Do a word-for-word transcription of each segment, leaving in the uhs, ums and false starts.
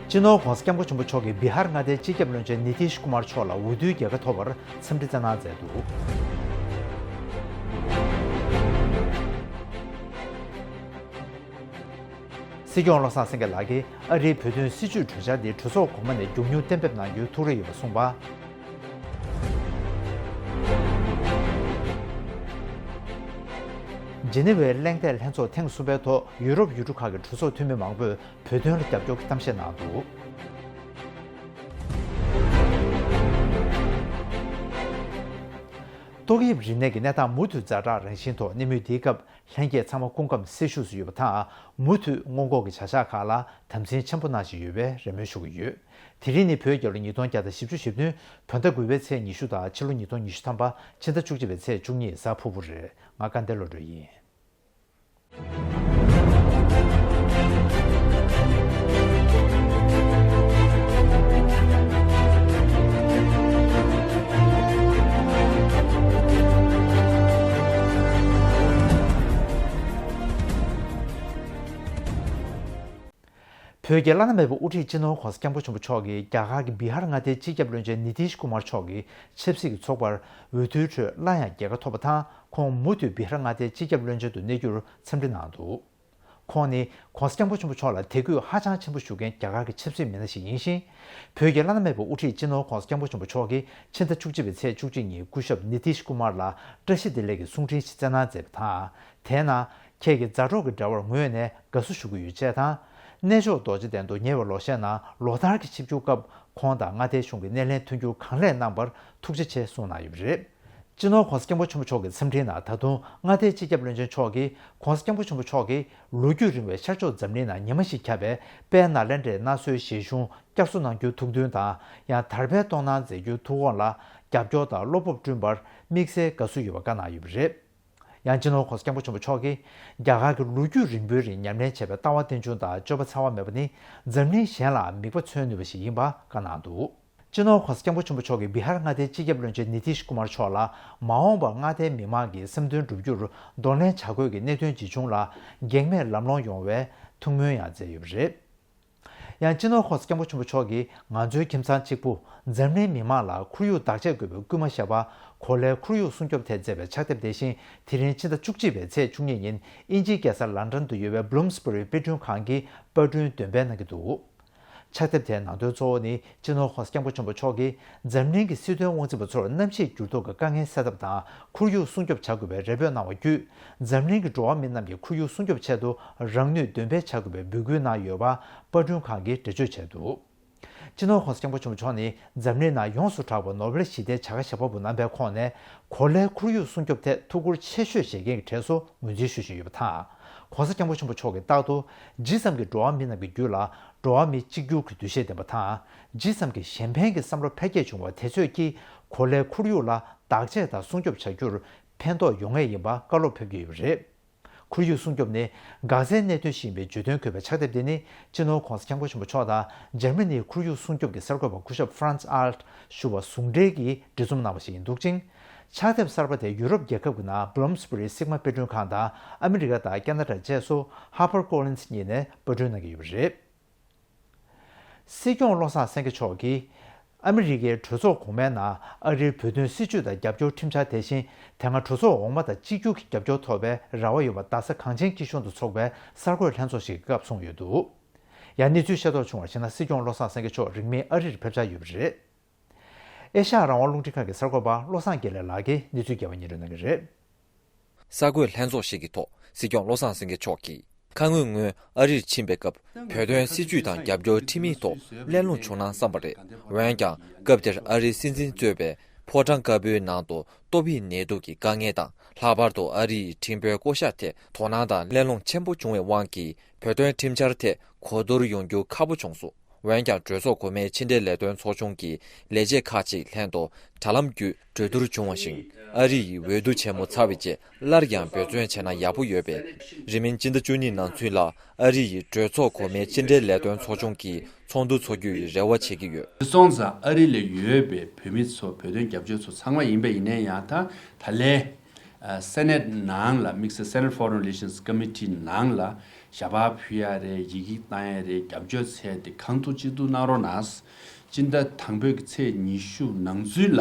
སྤྱི་ནོར་༧གོང་ས་༧སྐྱབས་མགོན་ཆེན་པོ་མཆོག་གིས་བི་ཧར་མངའ་སྡེའི་སྤྱི་ཁྱབ་བློན་ཆེན་ནི་ཏིཤ་ཀུ་མར་མཆོག་ལ་འོས་བསྡུའི་རྒྱལ་ཁ་ཐོབ་པར་འཚམས་འདྲི་བསྩལ་གནང་མཛད་འདུག་སྲིད་སྐྱོང་བློ་བཟང་སེང་གེ་ལགས་ཀྱིས་ཨ་རིའི་བོད་དོན་སྲིད་བྱུས་གྲོས་འཆར་འདི་གྲོས་ཚོགས་གོང་མ་ནས་མགྱོགས་མྱུར་གཏན་འབེབས་གནང་རྒྱུའི་ཐུགས་རེ་ཡོད་པ་གསུངས་པ། ཇི་ནི་ཝའི་གླེང་སྟེགས་ལྷན་ཚོགས་ཐེངས་གསུམ་པའི་ཐོག་ཡུ་རོབ་ཡུལ་གྲུ་ཁག་གི་གྲོས་ཚོགས་འཐུས་མི་མང་པོས་བོད་དོན་ལ་རྒྱབ་སྐྱོར་གྱི་གཏམ་བཤད་གནང་འདུག་ཏོག་དབྱིབས་རིམས་ནད་ཀྱི་གནས་སྟངས་མུ་མཐུད་ཛ་དྲག་རང་བཞིན་ཐོག་གནས་མུས་འདིའི་སྐབས་ལྷན་རྒྱས་ཚང་མ་སྐུ་ཁམས་སེལ་ཤུགས་སུ་ཡོད་པ་དང་མུ་མཐུད་སྔོན་འགོག་གི་བྱ་གཞག་ཁག་ལ་དམ་འཛིན་ཆེན་པོ་གནང་བཞིན་ཡོད་པའི་རེ་སྨོན་ཞུ་གི་ཡོད། དེ་རིང་ནི་བོད་རྒྱལ་ལོ་ཉིས་སྟོང་བརྒྱ་དང་བཞི་བཅུ་ཞེ་བདུན་བོད་ཟླ་དགུ་པའི་ཚེས་ཉི་ཤུ་དང་ཕྱི་ལོ་ཉིས་སྟོང་ཉི་ཤུ་ཐམ་པ་ཕྱི་ཟླ་བཅུ་གཅིག་པའི་ཚེས་བཅུ་གཉིས་གཟའ་ཕུར་བུ་རེད། ང་དགའ་ལྡན་བློ་གྲོས་ཡིན། བོད་ཀྱི་བླ་ན་མེད་པའི་དབུ་ཁྲིད་སྤྱི་ནོར་༧གོང་ས་༧སྐྱབས་མགོན་ཆེན་པོ་མཆོག་གིས་རྒྱ་གར་གྱི་བི་ཧར་མངའ་སྡེའི་སྤྱི་ཁྱབ་བློན་ཆེན་ནི་ཏིཤ་ཀུ་མར་མཆོག་གི་ཆབ་སྲིད་ཀྱི་ཚོགས་པར་འོས་བསྡུའི་ཁྲོད་སླར་ཡང་རྒྱལ་ཁ་ཐོབ་པ་དང་ཁོང་མུ་མཐུད་བི་ཧར་མངའ་སྡེའི་སྤྱི་ཁྱབ་བློན་ཆེན་དུ་གནས་རྒྱུར་འཚམས་འདྲི་གནང་འདུག་ཁོང་ནི་༧གོང་ས་༧སྐྱབས་མགོན་ཆེན་པོ་མཆོག་ལ་དད་གུས་ཧ་ཅང་ཆེན་པོ་ཞུ་མཁན་རྒྱ་གར་གྱི་ཆབ་སྲིད་མི་སྣ་ཞིག་ཡིན་ཞིང་། བོད་ཀྱི་བླ་ན་མེད་པའི་དབུ་ཁྲིད་སྤྱི་ནོར་༧གོང་ས་༧སྐྱབས་མགོན་ཆེན་པོ་མཆོག་གིས་ཕྱི་ཟླ་བཅུ་གཅིག་པའི་ཚེས་བཅུ་གཅིག་ཉིན་སྐུ་ཞབས་ནི་ཏིཤ་ཀུ་མར་ལ་བཀྲ་ཤིས་བདེ་ལེགས་ཀྱི་གསུང་འཕྲིན་ཞིག་བསྩལ་གནང་མཛད་པ་དང་། དེའི་ནང་ཁྱེད་ཀྱི་མཛའ་གྲོགས་ཀྱི་འབྲེལ་བར་ངོས་ནས་དགའ་བསུ་ཞུ་གི་ཡོད་ཅེས་དང་། གནས་མཆོག་རྡོ་རྗེ་གདན་དུ་ཉེ་བའི་ལོ་ཤས་ནང་ལོ་ལྟར་གྱི་ཆིབས་བསྒྱུར་སྐབས་ཁོང་དང་མངའ་སྡེའི་གཞུང་གི་སྣེ་ལེན་མཐུན་འགྱུར་གང་ལེགས་གནང་བར་ཐུགས་རྗེ་ཆེ་གསུངས་གནང་ཡོད་པ་རེད། སྤྱི་ནོར་༧གོང་ས་༧སྐྱབས་མགོན་ཆེན་པོ་མཆོག་གི་འཚམས་འཕྲིན་ནང་ད་དུང་མངའ་སྡེའི་སྤྱི་ཁྱབ་བློན་ཆེན་མཆོག་གིས་༧གོང་ས་༧སྐྱབས་མགོན་ཆེན་པོ་མཆོག་གིས་ལོ་རྒྱུས་རིང་བའི་ཤར་ཕྱོགས་འཛམ་གླིང་ནང་ཉི་མ་ཞིག་ཁྱབ་པའི་དཔལ་ནཱ་ལེནྡྲའི་གནའ་སྲོལ་བཞེད་གཞུང་བསྐྱར་གསོ་གནང་རྒྱུའི་ཐུགས་འདུན་དང་། ཡང་དར་སྤེལ་གཏོང་གནང་མཛད་རྒྱུའི་ཐུགས་དགོངས་ལ་རྒྱབ་སྐྱོར་དང་བློ་སྤོབས་བསྐྲུན་པར་དམིགས་བསལ་དགའ་བསུ་ཡོད་པ་བཀའ་གནང་ཡོད་པ་རེད། ཡང་སྤྱི་ནོར་༧གོང་ས་༧སྐྱབས་མགོན་ཆེན་པོ་མཆོག་གིས་རྒྱ་གར་གྱི་ལོ་རྒྱུས་རིང་པོའི་རིང་ཉམས་ལེན་བྱས་པའི་ལྟ་བ་རྟེན་འབྱུང་དང་སྤྱོད་པ་འཚེ་བ་མེད་པ་ནི་འཛམ་གླིང་གཞན་ལའང་མིག་དཔེ་མཚོན་ནུས་པ་ཞིག་ཡིན་པ་བཀའ་གནང་འདུག་སྤྱི་ནོར་༧གོང་ས་༧སྐྱབས་མགོན་ཆེན་པོ་མཆོག་གིས་བི་ཧར་མངའ་སྡེའི་སྤྱི་ཁྱབ་བློན་ཆེན་ནི་ཏིཤ་ཀུ་མར་མཆོག་ལ་མ་འོངས་པར་མངའ་སྡེའི་མི་མང་གི་བསམ་འདུན་འགྲུབ་རྒྱུར་གདོང་ལེན་བྱ་དགོས་ཀྱི་གནད་དོན་ཇི་བྱུང་ལ་གེགས་མེད་ལམ་ལྷོང་ཡོང་བའི་ཐུགས་སྨོན་ཡང་མཛད་ཡོད་པ་རེད། ཡང་སྤྱི་ནོར་༧གོང་ས་༧སྐྱབས་མགོན་ཆེན་པོ་མཆོག་གིས་ང་ཚོའི་ཁྱིམ་ཚང་གཅིག་པུ་འཛམ་གླིང་མི་མང་ལ་ཁོར་ཡུག་བདག་གཅེས་དགོས་པའི་སྐུལ་མ་བཞག་པ་གོ་ལའི་ཁོར་ཡུག་སྲུང་སྐྱོབ་ཐད་མཛད་པའི་ཕྱག་དེབ་དེ་བཞིན་དེ་རིང་ཕྱི་ཟླ་བཅུ་གཅིག་པའི་ཚེས་བཅུ་གཉིས་ཉིན་དབྱིན་ཇིའི་རྒྱལ་ས་ལན་ཌན་དུ་ཡོད་པའི་Bloomsbury་དཔེ་སྐྲུན་ཁང་གི་པར་སྐྲུན་འདོན་སྤེལ་གནང་གི་འདུག་ཕྱག་དེབ་དེའི་ནང་དོན་གཙོ་བོ་ནི་སྤྱི་ནོར་༧གོང་ས་༧སྐྱབས་མགོན་ཆེན་པོ་མཆོག་གིས་འཛམ་གླིང་གི་སྲིད་དོན་དབང་འཛིན་པ་ཚོར་གནམ་གཤིས་འགྱུར་ལྡོག་གི་དཀའ་ངལ་སེལ་ཐབས་དང་ཁོར་ཡུག་སྲུང་སྐྱོབ་བྱ་དགོས་པའི་རེ་འབོད་གནང་བ་བརྒྱུད། འཛམ་གླིང་གི་འགྲོ་བ་མི་རྣམས་ཀྱིས་ཁོར་ཡུག་སྲུང་སྐྱོབ་ཆེད་དུ་རང་ནུས་འདོན་སྤེལ་བྱ་དགོས་པའི་འབོད་སྐུལ་གནང་ཡོད་པ་པར་སྐྲུན་ཁང་གིས་འགྲེལ་བརྗོད་བྱས་འདུག་སྤྱི་ནོར་༧གོང་ས་༧སྐྱབས་མགོན་ཆེན་པོ་མཆོག་ནི་འཛམ་གླིང་ནང་ཡོངས་སུ་གྲགས་པའི་ནོ་བེལ་ཞི་བདེའི་བྱ་དགའ་ཞབས་པ་བུ་གནང་པའི་ཁོངས་ནས་གོ་ལའི་ཁོར་ཡུག་སྲུང་སྐྱོབ་ཐད་ཐུགས་ཁུར་ཆེ་ཤོས་བཞེས་མཁན་གྱི་གྲས་སུ་ངོས་འཛིན་ཞུ་བཞིན་ཡོད་པ་དང་། ༸གོང་ས་༸སྐྱབས་མགོན་ཆེན་པོ་མཆོག་གིས་རྟག་ཏུ་ཇི་ཙམ་གྱིས་འགྲོ་བ་མི་རྣམས་ཀྱི་རྒྱུད་ལ་འགྲོ་བ་མི་གཅིག་གྱུར་གྱི་འདུ་ཤེས་ལྡན་པ་དང་། ཇི་ཙམ་གྱིས་གཞན་ཕན་གྱི་བསམ་བློ་འཕེལ་རྒྱས་བྱུང་བ་དེ་ཚོས་ཀྱིས་གོ་ལའི་ཁོར་ཡུག་ལ་བདག་གཅེས་དང་སྲུང་སྐྱོབ་བྱ་རྒྱུར་ཕན་ཐོགས་ཡོང་ངེས་ཡིན་པ་བཀའ་སློབ་ཕེབས་ཀྱི་ཡོད་པ་རེད། ཁོར་ཡུག་སྲུང་སྐྱོབ་ནི་འགག་རྩའི་གནད་དོན་ཞིག་ཡིན་པའི་བརྗོད་དོན་འཁོད་པའི་ཕྱག་དེབ་འདི་ནི་སྤྱི་ནོར་༸གོང་ས་༸སྐྱབས་མགོན་ཆེན་པོ་མཆོག་དང་འཇར་མ་ནིའི་ཁོར་ཡུག་སྲུང་སྐྱོབ་ཀྱི་གསར་འགོད་པ་སྐུ་ཞབས་Franz Arlt ཞུ་བ་ཟུང་འབྲེལ་གྱིས་འབྲི་རྩོམ་གནང་བ་ཞིག་ཡིན་འདུག་ཅིང་། ཕྱག་དེབ་གསར་པ་དེ་ཡུ་རོབ་རྒྱལ་ཁབ་ཀྱི་ནང་Bloomsbury Sigma དཔེ་སྐྲུན་ཁང་དང་ཨ་མི་རི་ཀ་དང་ཁེ་ན་ཌ་བཅས་སུ་HarperCollins གཉིས་ནས་པར་སྐྲུན་གནང་གི་ཡོད་པ་རེད། སྲིད་སྐྱོང་བློ་བཟང་སེང་གེ་མཆོག་གིས་ཨ་མི་རི་ཀའི་གྲོས་ཚོགས་གོང་མའི་ནང་ཨ་རིའི་བོད་དོན་སྲིད་བྱུས་དང་རྒྱབ་སྐྱོར་ཁྲིམས་འཆར་དེ་བཞིན་དེ་སྔ་གྲོས་ཚོགས་འོག་མ་དང་གཅིག་གྱུར་གྱི་རྒྱབ་སྐྱོར་ཐོབ་པའི་རེ་བ་ཡོད་པ་རྡ་ས་གངས་ཅན་སྐྱིད་གཤོངས་དུ་འཚོགས་པའི་གསར་འགོད་ལྷན་ཚོགས་ཤིག་གི་སྐབས་གསུངས་ཡོད་འདུག་ཡང་གནས་ཚུལ་ཤེས་རྟོགས་བྱུང་བར་གཞིགས་ན་སྲིད་སྐྱོང་བློ་བཟང་སེང་གེ་མཆོག་རིང་མིན་ཨ་རིར་ཕེབས་འཆར་ཡོད་པ་རེད། ཨེ་ཤ་ཡ་རང་དབང་རླུང་འཕྲིན་ཁང་གི་གསར་འགོད་པ་བློ་བཟང་དགེ་ལེགས་ལགས་ཀྱིས་གནས་ཚུལ་རྒྱས་པ་སྙན་སྒྲོན་གནང་གི་རེད། གསར་འགོད་ལྷན་ཚོགས་ཤིག་གི་ཐོག་སྲིད་སྐྱོང་བློ་བཟང་སེང་གེ་མཆོག་གིས། ཁ་སྔོན་སྔོན་ཨ་རིར་ཕྱིན་པའི་སྐབས་བོད་དོན་སྲིད་བྱུས་དང་རྒྱབ་སྐྱོར་ཁྲིམས་ཡིག་ཐོག་གླེང་སློང་བྱུང་ན་བསམ་པ་རེད། འོན་ཀྱང་སྐབས་དེར་ཨ་རིའི་སྲིད་འཛིན་གཙོས་པའི་ཕོ་བྲང་དཀར་པོའི་ནང་དུ་ཏོག་དབྱིབས་ནད་དུག་གི་དཀའ་ངལ་དང་ལྷག་པར་དུ་ཨ་རི་ཡི་ཁྲིམས་དཔོན་བསྐོ་གཞག་ཐད་དོ་སྣང་དང་གླེང་སློང་ཆེན་པོ་བྱུང་བའི་དབང་གིས་བོད་དོན་ཁྲིམས་འཆར་ཐད་གོ་བསྡུར་ཡོང་རྒྱུ་ཁག་པོ་བྱུང་སོང་། འོན་ཀྱང་གྲོས་ཚོགས་གོང་མའི་ཕྱི་འབྲེལ་ལས་དོན་ཚོགས་ཆུང་གི་ལས་བྱེད་ཁག་ཅིག་ལྷན་དུ་དྲ་ལམ་བརྒྱུད་གྲོས་བསྡུར་བྱུང་བ་བཞིན་ཨ་རི་ཡི་འོས་བསྡུ་ཆེན་མོ་ཚར་བའི་རྗེས་སླར་ཡང་འབད་བརྩོན་བྱས་ན་ཡག་པོ་ཡོད་པས་རིང་མིན་སྤྱི་ཟླ་བཅུ་གཉིས་ནང་ཚུན་ལ་ཨ་རི་ཡི་གྲོས་ཚོགས་གོང་མའི་ཕྱི་འབྲེལ་ལས་དོན་ཚོགས་ཆུང་གི་ཚོགས་འདུ་འཚོགས་རྒྱུའི་རེ་བ་བྱེད་ཀྱི་ཡོད། སོང་ཙང་ཨ་རི་ལ་ཡོད་པའི་བོད་མི་ཚོ་བོད་དོན་རྒྱབ་སྐྱོར་ཚོ་ཚང་མ་ཡིན་པ་ཡིན་ནའི་ཡང་ད་ད་ལན་སེ་ནེ་ཊི་ནང་ལ་དམིགས་བསལ་Senate Foreign Relations Committee ནང་ལ་ ཞལ་པར་ཕུལ་ཡ་རེད། ཡི་གེ་བཏང་ཡ་རེད། རྒྱབ་སྐྱོར་འཚོལ་ཡ་དེ་གང་ཐུབ་ཅི་ཐུབ་གནང་རོགས་གནང་། སྤྱི་ཟླ་དང་པོའི་གི་ཚེས་ཉི་ཤུ་ནང་ཚུད་ལ་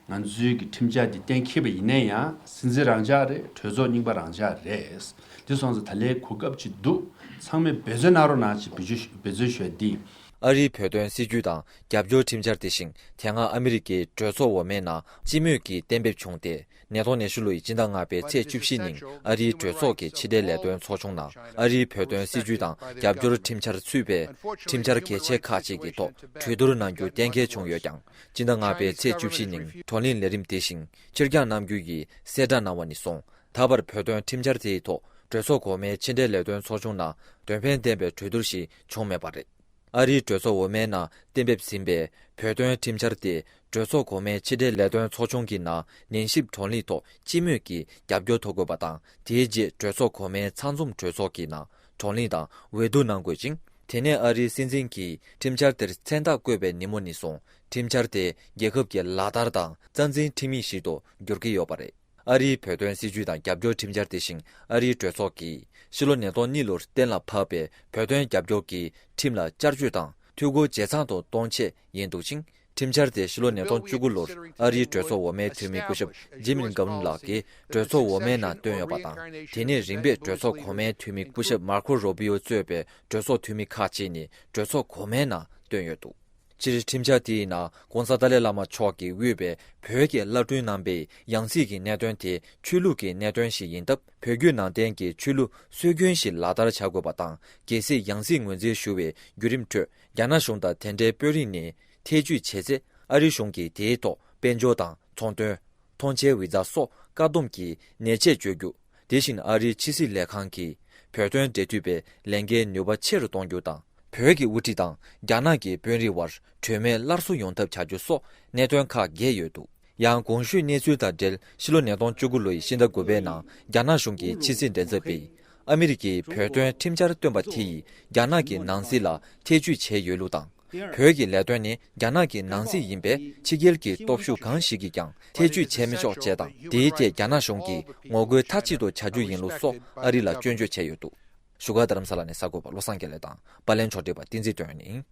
ང་ཚོའི་གི་ཁྲིམས་འཆར་དེ་གཏན་འཁེལ་བ་ཡིན་ན་ཡང་སྲིད་འཛིན་རང་འཇགས་རེད། གྲོས་ཚོགས་རྙིང་པ་རང་འཇགས་རེད། དེ་སོང་ཙང་ད་ལན་གོ་སྐབས་ཅིག་འདུག། ཚང་མས་འབད་བརྩོན་གནང་རོགས་གནང་ཅེས་འབོད་ཚིག་འབོད་ཚིག་ཞུ་ཡ་འདི། ཨ་རིའི་བོད་དོན་སྲིད་བྱུས་དང་རྒྱབ་སྐྱོར་ཁྲིམས་འཆར་དེ་བཞིན་དེ་སྔ་ཨ་མི་རི་ཀའི་གྲོས་ཚོགས་འོག་མའི་ནང་སྤྱི་མོས་ཀྱིས་གཏན་འབེབས་བྱུང་སྟེ། ཉིས་སྟོང་ཉི་ཤུ་ལོའི་སྤྱི་ཟླ་ལྔ་པའི་ཚེས་བཅུ་བཞི་ཉིན་ཨ་རིའི་གྲོས་ཚོགས་ཀྱི་ཕྱི་འབྲེལ་ལས་དོན་ཚོགས་ཆུང་ནང་ཨ་རིའི་བོད་དོན་སྲིད་བྱུས་དང་རྒྱབ་སྐྱོར་ཁྲིམས་འཆར་ཚུད་པའི་ཁྲིམས་འཆར་གལ་ཆེ་ཁག་ཅིག་གི་ཐོག་གྲོས་བསྡུར་གནང་རྒྱུ་གཏན་འཁེལ་བྱུང་ཡོད་ཀྱང་། སྤྱི་ཟླ་ལྔ་པའི་ཚེས་བཅུ་བཞི་ཉིན་བགྲོ་གླེང་ལས་རིམ་དེ་བཞིན་ཕྱིར་འགྱངས་གནང་རྒྱུ་ཡི་གསལ་བསྒྲགས་གནང་བ་ནས་བཟུང་། ད་བར་བོད་དོན་ཁྲིམས་འཆར་དེའི་ཐོག་གྲོས་ཚོགས་གོང་མའི་ཕྱི་འབྲེལ་ལས་དོན་ཚོགས་ཆུང་ནང་དོན་ཕན་ལྡན་པའི་གྲོས་བསྡུར་ཞིག་བྱུང་མེད་པ་རེད། ཨ་རིའི་གྲོས་ཚོགས་འོག་མའི་ནང་གཏན་འབེབས་ཟིན་པའི་བོད་དོན་ཁྲིམས་འཆར་དེ་གྲོས་ཚོགས་གོང་མའི་ཕྱི་འབྲེལ་ལས་དོན་ཚོགས་ཆུང་གི་ནང་ཉན་ཞིབ་བགྲོ་གླེང་ཐོག་སྤྱི་མོས་ཀྱིས་རྒྱབ་སྐྱོར་ཐོབ་དགོས་པ་དང་། དེའི་རྗེས་གྲོས་ཚོགས་གོང་མའི་ཚང་འཛོམས་གྲོས་ཚོགས་ཀྱི་ནང་བགྲོ་གླེང་དང་འོས་བསྡུ་གནང་དགོས་ཤིང་། དེ་ནས་ཨ་རིའི་སྲིད་འཛིན་གྱིས་ཁྲིམས་འཆར་དེར་མཚན་རྟགས་བཀོད་པའི་ཉིན་མོ་ནས་བཟུང་ཁྲིམས་འཆར་དེ་རྒྱལ་ཁབ་ཀྱི་ལག་བསྟར་དང་རྩ་འཛིན་ཁྲིམས་ཡིག་ཞིག་ཏུ་འགྱུར་གྱི་ཡོད་པ་རེད། ཨ་རིའི་བོད་དོན་སྲིད་བྱུས་དང་རྒྱབ་སྐྱོར་ཁྲིམས་འཆར་དེ་བཞིན་ཨ་རིའི་གྲོས་ཚོགས་ཀྱིས་ཕྱི་ལོ་ཉིས་སྟོང་གཉིས་ལོར་གཏན་ལ་ཕབ་པའི་བོད་དོན་རྒྱབ་སྐྱོར་གྱི་ཁྲིམས་ལ་བསྐྱར་བཅོས་དང་འཐུས་སྒོ་ཇེ་ཚང་དུ་གཏོང་ཆེད་ཡིན་འདུག་ཅིང་། ཁྲིམས་འཆར་དེ་ཕྱི་ལོ་ཉིས་སྟོང་བཅུ་དགུ་ལོར་ཨ་རིའི་གྲོས་ཚོགས་འོག་མའི་འཐུས་མི་སྐུ་ཞབས་ཇི་མིན་གམ་ལགས་ཀྱིས་གྲོས་ཚོགས་འོག་མའི་ནང་བཏོན་ཡོད་པ་དང་། དེ་ནས་རིམ་པས་གྲོས་ཚོགས་གོང་མའི་འཐུས་མི་སྐུ་ཞབས་མར་ཁོ་རོ་བི་ཡོ་གཙོས་པའི་གྲོས་ཚོགས་འཐུས་མི་ཁག་ཅིག་ནས་གྲོས་ཚོགས་གོང་མའི་ནང་བཏོན་ཡོད་འདུག། སྤྱིར་ཁྲིམས་འཆར་དེའི་ནང་༸གོང་ས་ཏཱ་ལའི་བླ་མ་མཆོག་གིས་དབུས་པའི་བོད་ཀྱི་བླ་སྤྲུལ་རྣམ་པས་ཡང་སྲིད་ཀྱི་གནད་དོན་དེ་ཆོས་ལུགས་ཀྱི་གནད་དོན་ཞིག་ཡིན་སྟབས། བོད་བརྒྱུད་ནང་བསྟན་གྱི་ཆོས་ལུགས་སྲོལ་རྒྱུན་ཞིག་ལག་བསྟར་བྱ་དགོས་པ་དང་། གལ་སྲིད་ཡང་སྲིད་ངོས་འཛིན་ཞུ་བའི་བརྒྱུད་རིམ་ཁྲོད་རྒྱ་ནག་གཞུང་དང་དེ་འབྲེལ་དཔོན་རིགས་ནས་ཐེ་ཇུས་བྱས་ཚེ། ཨ་རི་གཞུང་གིས་དེའི་ཐོག་དཔལ་འབྱོར་དང་ཚོང་དོན། ཐོངས་མཆན་ཝི་ཛ་སོགས་བཀག་སྡོམ་གྱི་ཉེས་ཆད་གཅོད་རྒྱུ། དེ་བཞིན་ཨ་རིའི་ཕྱི་སྲིད་ལས་ཁང་གིས་བོད་དོན་འབྲེལ་མཐུད་པའི་ལས་འགན་ནུས་པ་ཆེ་རུ་གཏོང་རྒྱུ་དང་། བོད་ཀྱི་དབུ་ཁྲིད་དང་རྒྱ་ནག་གི་དཔོན་རིགས་དབར་གྲོས་མོལ་སླར་གསོ་ཡོང་ཐབས་བྱ་རྒྱུ་སོགས་གནད་དོན་ཁག་བརྒྱད་ཡོད་འདུག། ཡང་གོང་ཞུས་གནས་ཚུལ་དང་འབྲེལ། ཕྱི་ལོ་ཉིས་སྟོང་བཅུ་དགུ་ལོའི་ཕྱི་ཟླ་དགུ་པའི་ནང་རྒྱ་ནག་གཞུང་གི་ཕྱི་སྲིད་མགྲིན་ཚབ་པས། ཨ་མི་རི་ཀའི་བོད་དོན་ཁྲིམས་འཆར་བཏོན་པ་དེ་ཡིས་རྒྱ་ནག་གི་ནང་སྲིད་ལ་ཐེ་ཇུས་བྱས་ཡོད་ལུགས་དང་། བོད་ཀྱི་ལས་དོན་ནི་རྒྱ་ནག་གི་ནང་སྲིད་ཡིན་པས། ཕྱི་རྒྱལ་གྱི་སྟོབས་ཤུགས་གང་ཞིག་གིས་ཀྱང་ཐེ་ཇུས་བྱས་མི་ཆོག་ཅེས་དང་། དེའི་ཐད་རྒྱ་ནག་གཞུང་གིས་ངོ་རྒོལ་མཐའ་གཅིག་ཏུ་བྱ་རྒྱུ་ཡིན་ལུགས་སོགས་ཨ་རི་ལ་སྐྱོན་བརྗོད་བྱས་ཡོད་འདུག། བཞུགས་སྒར་རྡ་རམ་ས་ལ་ནས་གསར་འགོད་པ་བློ་བཟང་དགེ་ལེགས་དང་། པར་ལེན་ཕྱོགས་སྒྲིག་པ་བསྟན་འཛིན་དོན་ཡིན།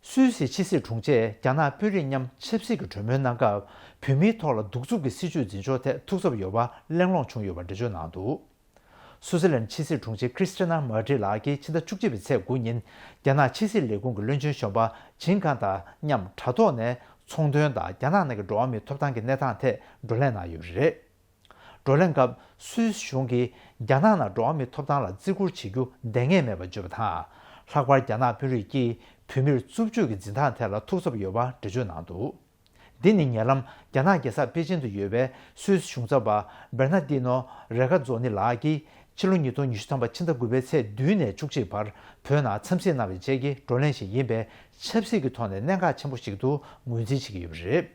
སུད་སིའི་ཕྱི་སྲིད་དྲུང་ཆེས་རྒྱ་ནག་དཔོན་རིགས་མཉམ་ཆབ་སྲིད་ཀྱི་གྲོས་མོལ་གནང་སྐབས། བོད་མིའི་ཐོག་ལ་གདུག་རྩུབ་ཀྱི་སྲིད་བྱུས་འཛིན་ཕྱོགས་ཐད་ཐུགས་འཚབ་ཡོད་པ་གླེང་སློང་བྱུང་ཡོད་པ་འགྲེལ་བརྗོད་གནང་འདུག། སུའུ་ཙེར་ལན་ཕྱི་སྲིད་དྲུང་ཆེ་ཁྲི་སི་ཏི་ན་མར་ཏི་ལགས་ཀྱིས་ཕྱི་ཟླ་བཅུ་གཅིག་པའི་ཚེས་དགུ་ཉིན་རྒྱ་ནག་ཕྱི་སྲིད་ལས་ཁུངས་ཀྱི་བློན་ཆེན་གཞོན་པ་ཇིན་ཁང་དང་མཉམ་དྲ་ཐོག་ནས་ཚོང་དོན་དང་རྒྱ་ནག་ནང་གི་འགྲོ་བ་མིའི་ཐོབ་ཐང་གི་གནས་སྟངས་ཐད་བགྲོ་གླེང་གནང་ཡོད་པ་རེད། བགྲོ་གླེང་སྐབས་སུད་སི་གཞུང་གིས་རྒྱ་ནག་ནང་འགྲོ་བ་མིའི་ཐོབ་ཐང་ལ་བརྩི་བཀུར་བྱེད་རྒྱུ་འདང་ངེས་མེད་པར་བརྗོད་པ་དང་། ལྷག་པར་རྒྱ་ནག་དཔོན་རིགས་ཀྱིས་བོད་མིར་རྩུབ་སྤྱོད་ཀྱི་འཛིན་སྟངས་ཐད་ལ་ཐུགས་འཚབ་ཡོད་པ་འགྲེལ་བརྗོད་གནང་འདུག། འདི་ནི་ཉེ་ལམ་རྒྱ་ནག་རྒྱལ་ས་པེ་ཅིན་དུ་ཡོད་པའི་སུད་སི་གཞུང་ཚབ་པ་བེར་ན་ཏི་ནོ་རེ་ཀ་ཛོ་ནི་ལགས་ཀྱིས་ཕྱི་ལོ་ཉིས་སྟོང་ཉི་ཤུ་ཐམ་པ་ཕྱི་ཟླ་དགུ་པའི་ཚེས་བདུན་ནས་བཅུ་གཅིག་བར་བོད་ནང་འཚམས་གཟིགས་གནང་བའི་རྗེས་ཀྱི་བགྲོ་གླེང་ཞིག་ཡིན་པས། ཆབ་སྲིད་ཀྱི་ཐོག་ནས་གནད་འགག་ཆེན་པོ་ཞིག་ཏུ་ངོས་འཛིན་བྱེད་ཀྱི་ཡོད་པ་རེད།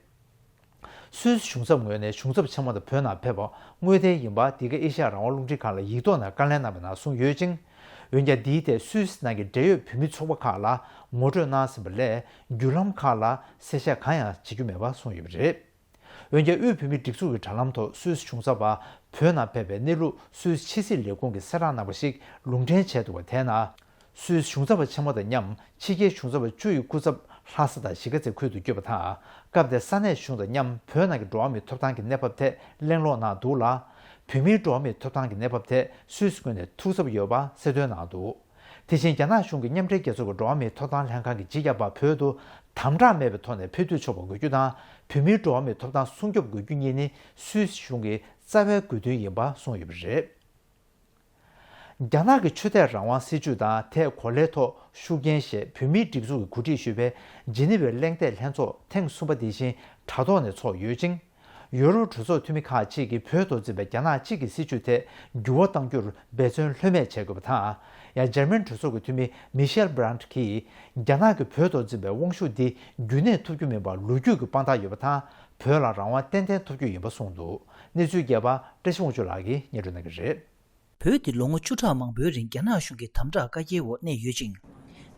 སུད་སི་གཞུང་ཚབ་ངོས་ནས་གཞུང་ཚབ་ཆེན་མོ་དང་བོད་ནང་ཕེབས་པ་དངོས་བདེན་ཡིན་པ་འདི་ག་ཨེ་ཤ་ཡ་རང་དབང་རླུང་འཕྲིན་ཁང་ལ་ཡིག་ཐོག་ནས་བཀའ་ལན་གནང་བའི་ནང་གསུངས་ཡོད་ཅིང་། འོན་ཀྱང་། འདིའི་ཐད་སུད་སི་ནང་གི་འབྲེལ་ཡོད་བོད་མི་ཚོགས་པ་ཁག་ལ་ངོ་སྤྲོད་གནང་ཟིན་པ་ལས། བརྒྱུད་ལམ་ཁག་ལ་གསལ་བཤད་གང་ཡང་བྱེད་རྒྱུ་མེད་པ་གསུངས་ཡོད་པ་རེད། འོན་ཀྱང་། དབུས་བོད་མིའི་སྒྲིག་འཛུགས་ཀྱི་དྲ་ལམ་ཐོག་སུད་སི་གཞུང་ཚབ་པ་བོད་ནང་ཕེབས་པའི་གནས་ལུགས་སུད་སི་ཕྱི་སྲིད་ལས་ཁུངས་ཀྱིས་གསལ་བསྒྲགས་གནང་བ་ཞིག་ལུང་འདྲེན་བྱས་འདུག་པ། དེའི་ནང་། སུད་སི་གཞུང་ཚབ་པ་ཆེན་མོ་དང་མཉམ་ཕྱི་རྒྱལ་གཞུང་ཚབ་པ་བཅུ་ཡི་སྐུ་ཚབ་ལྷ་ས་དང་གཞིས་ཀ་རྩེ་ཁུལ་དུ་བསྐྱོད་པ་དང་། སྐབས་དེར་ས་གནས་གཞུང་དང་མཉམ་བོད་ནང་གི་འགྲོ་བ་མིའི་ཐོབ་ཐང་གི་གནས་བབ་ཐད་གླེང་སློང་གནང་འདུག་ལ། བོད་མིའི་འགྲོ་བ་མིའི་ཐོབ་ཐང་གི་གནས་བབ་ཐད་སུད་སི་ངོས་ནས་ཐུགས་འཚབ་ཡོད་པ་གསལ་སྟོན་གནང་འདུག། དེ་བཞིན། རྒྱ་ནག་གཞུང་གིས་མཉམ་འབྲེལ་རྒྱལ་ཚོགས་ཀྱི་འགྲོ་བ་མིའི་ཐོབ་ཐང་ལྷན་ཁང་གི་སྤྱི་ཁྱབ་པ་བོད་དུ་དམ་དྲག་མེད་པའི་ཐོག་ནས་ཕེབས་བསུ་ཆོག་པ་དགོས་རྒྱུ་དང་། བོད་མིའི་འགྲོ་བ་མིའི་ཐོབ་ཐང་སྲུང་སྐྱོབ་དགོས་རྒྱུ་གཉིས་ནི་སུད་སི་གཞུང་གི་རྩ་བའི་དགོས་འདུན་ཡིན་པ་གསུངས་ཡོད་པ་རེད། རྒྱ་ནག་གི་ཆོས་དད་རང་དབང་སྲིད་བྱུས་དང་དེས་གོ་ལའི་ཐོག་ཤུགས་རྐྱེན་ཞེས་བོད་མིའི་སྒྲིག་འཛུགས་ཀྱིས་གོ་སྒྲིག་ཞུས་པའི་ཇི་ནི་ཝའི་གླེང་སྟེགས་ལྷན་ཚོགས་ཐེངས་གསུམ་པ་དེ་བཞིན་དྲ་ཐོག་ནས་ཚོགས་ཡོད་ཅིང་། ཡུ་རོབ་གྲོས་ཚོགས་འཐུས་མི་ཁག་ཅིག་གིས་བོད་ཐོག་འཛིན་པའི་རྒྱ་ནག་གཅིག་གི་སྲིད་བྱུས་ཐད་འགྱུར་བ་གཏང་རྒྱུར་འབད་བརྩོན་ལྷོད་མེད་བྱེད་དགོས་པ་དང་། ཡང་། འཇར་མན་གྲོས་ཚོགས་ཀྱི་འཐུས་མི་མི་ཤེལ་བྷི་རན་ཁིས། རྒྱ་ནག་གིས་བོད་ཐོག་འཛིན་པའི་དབང་ཤུགས་འདི་རྒྱུན་གནས་ཐུབ་རྒྱུ་མིན་པར་ལོ་རྒྱུས་ཀྱི་དཔང་རྟགས་ཡོད་པ་དང་། བོད་ལ་རང་དབང་ཏན་ཏན་ཐོབ་རྒྱུ་ཡིན་པ་གསུངས་འདུག། གནས་ཚུལ་རྒྱས་པ་བཀྲ་ཤིས་དབང་ཕྱུག་ལགས་ཀྱིས་སྙན་སྒྲོན་གནང་གི་རེད། བོད་འདི་ལོ་ངོ་བཅུ་ཕྲག་མང་པོའི་རིང་རྒྱ་ནག་གཞུང་གི་དམ་དྲག་བཀའ་རྒྱའི་འོག་གནས་ཡོད་ཅིང་།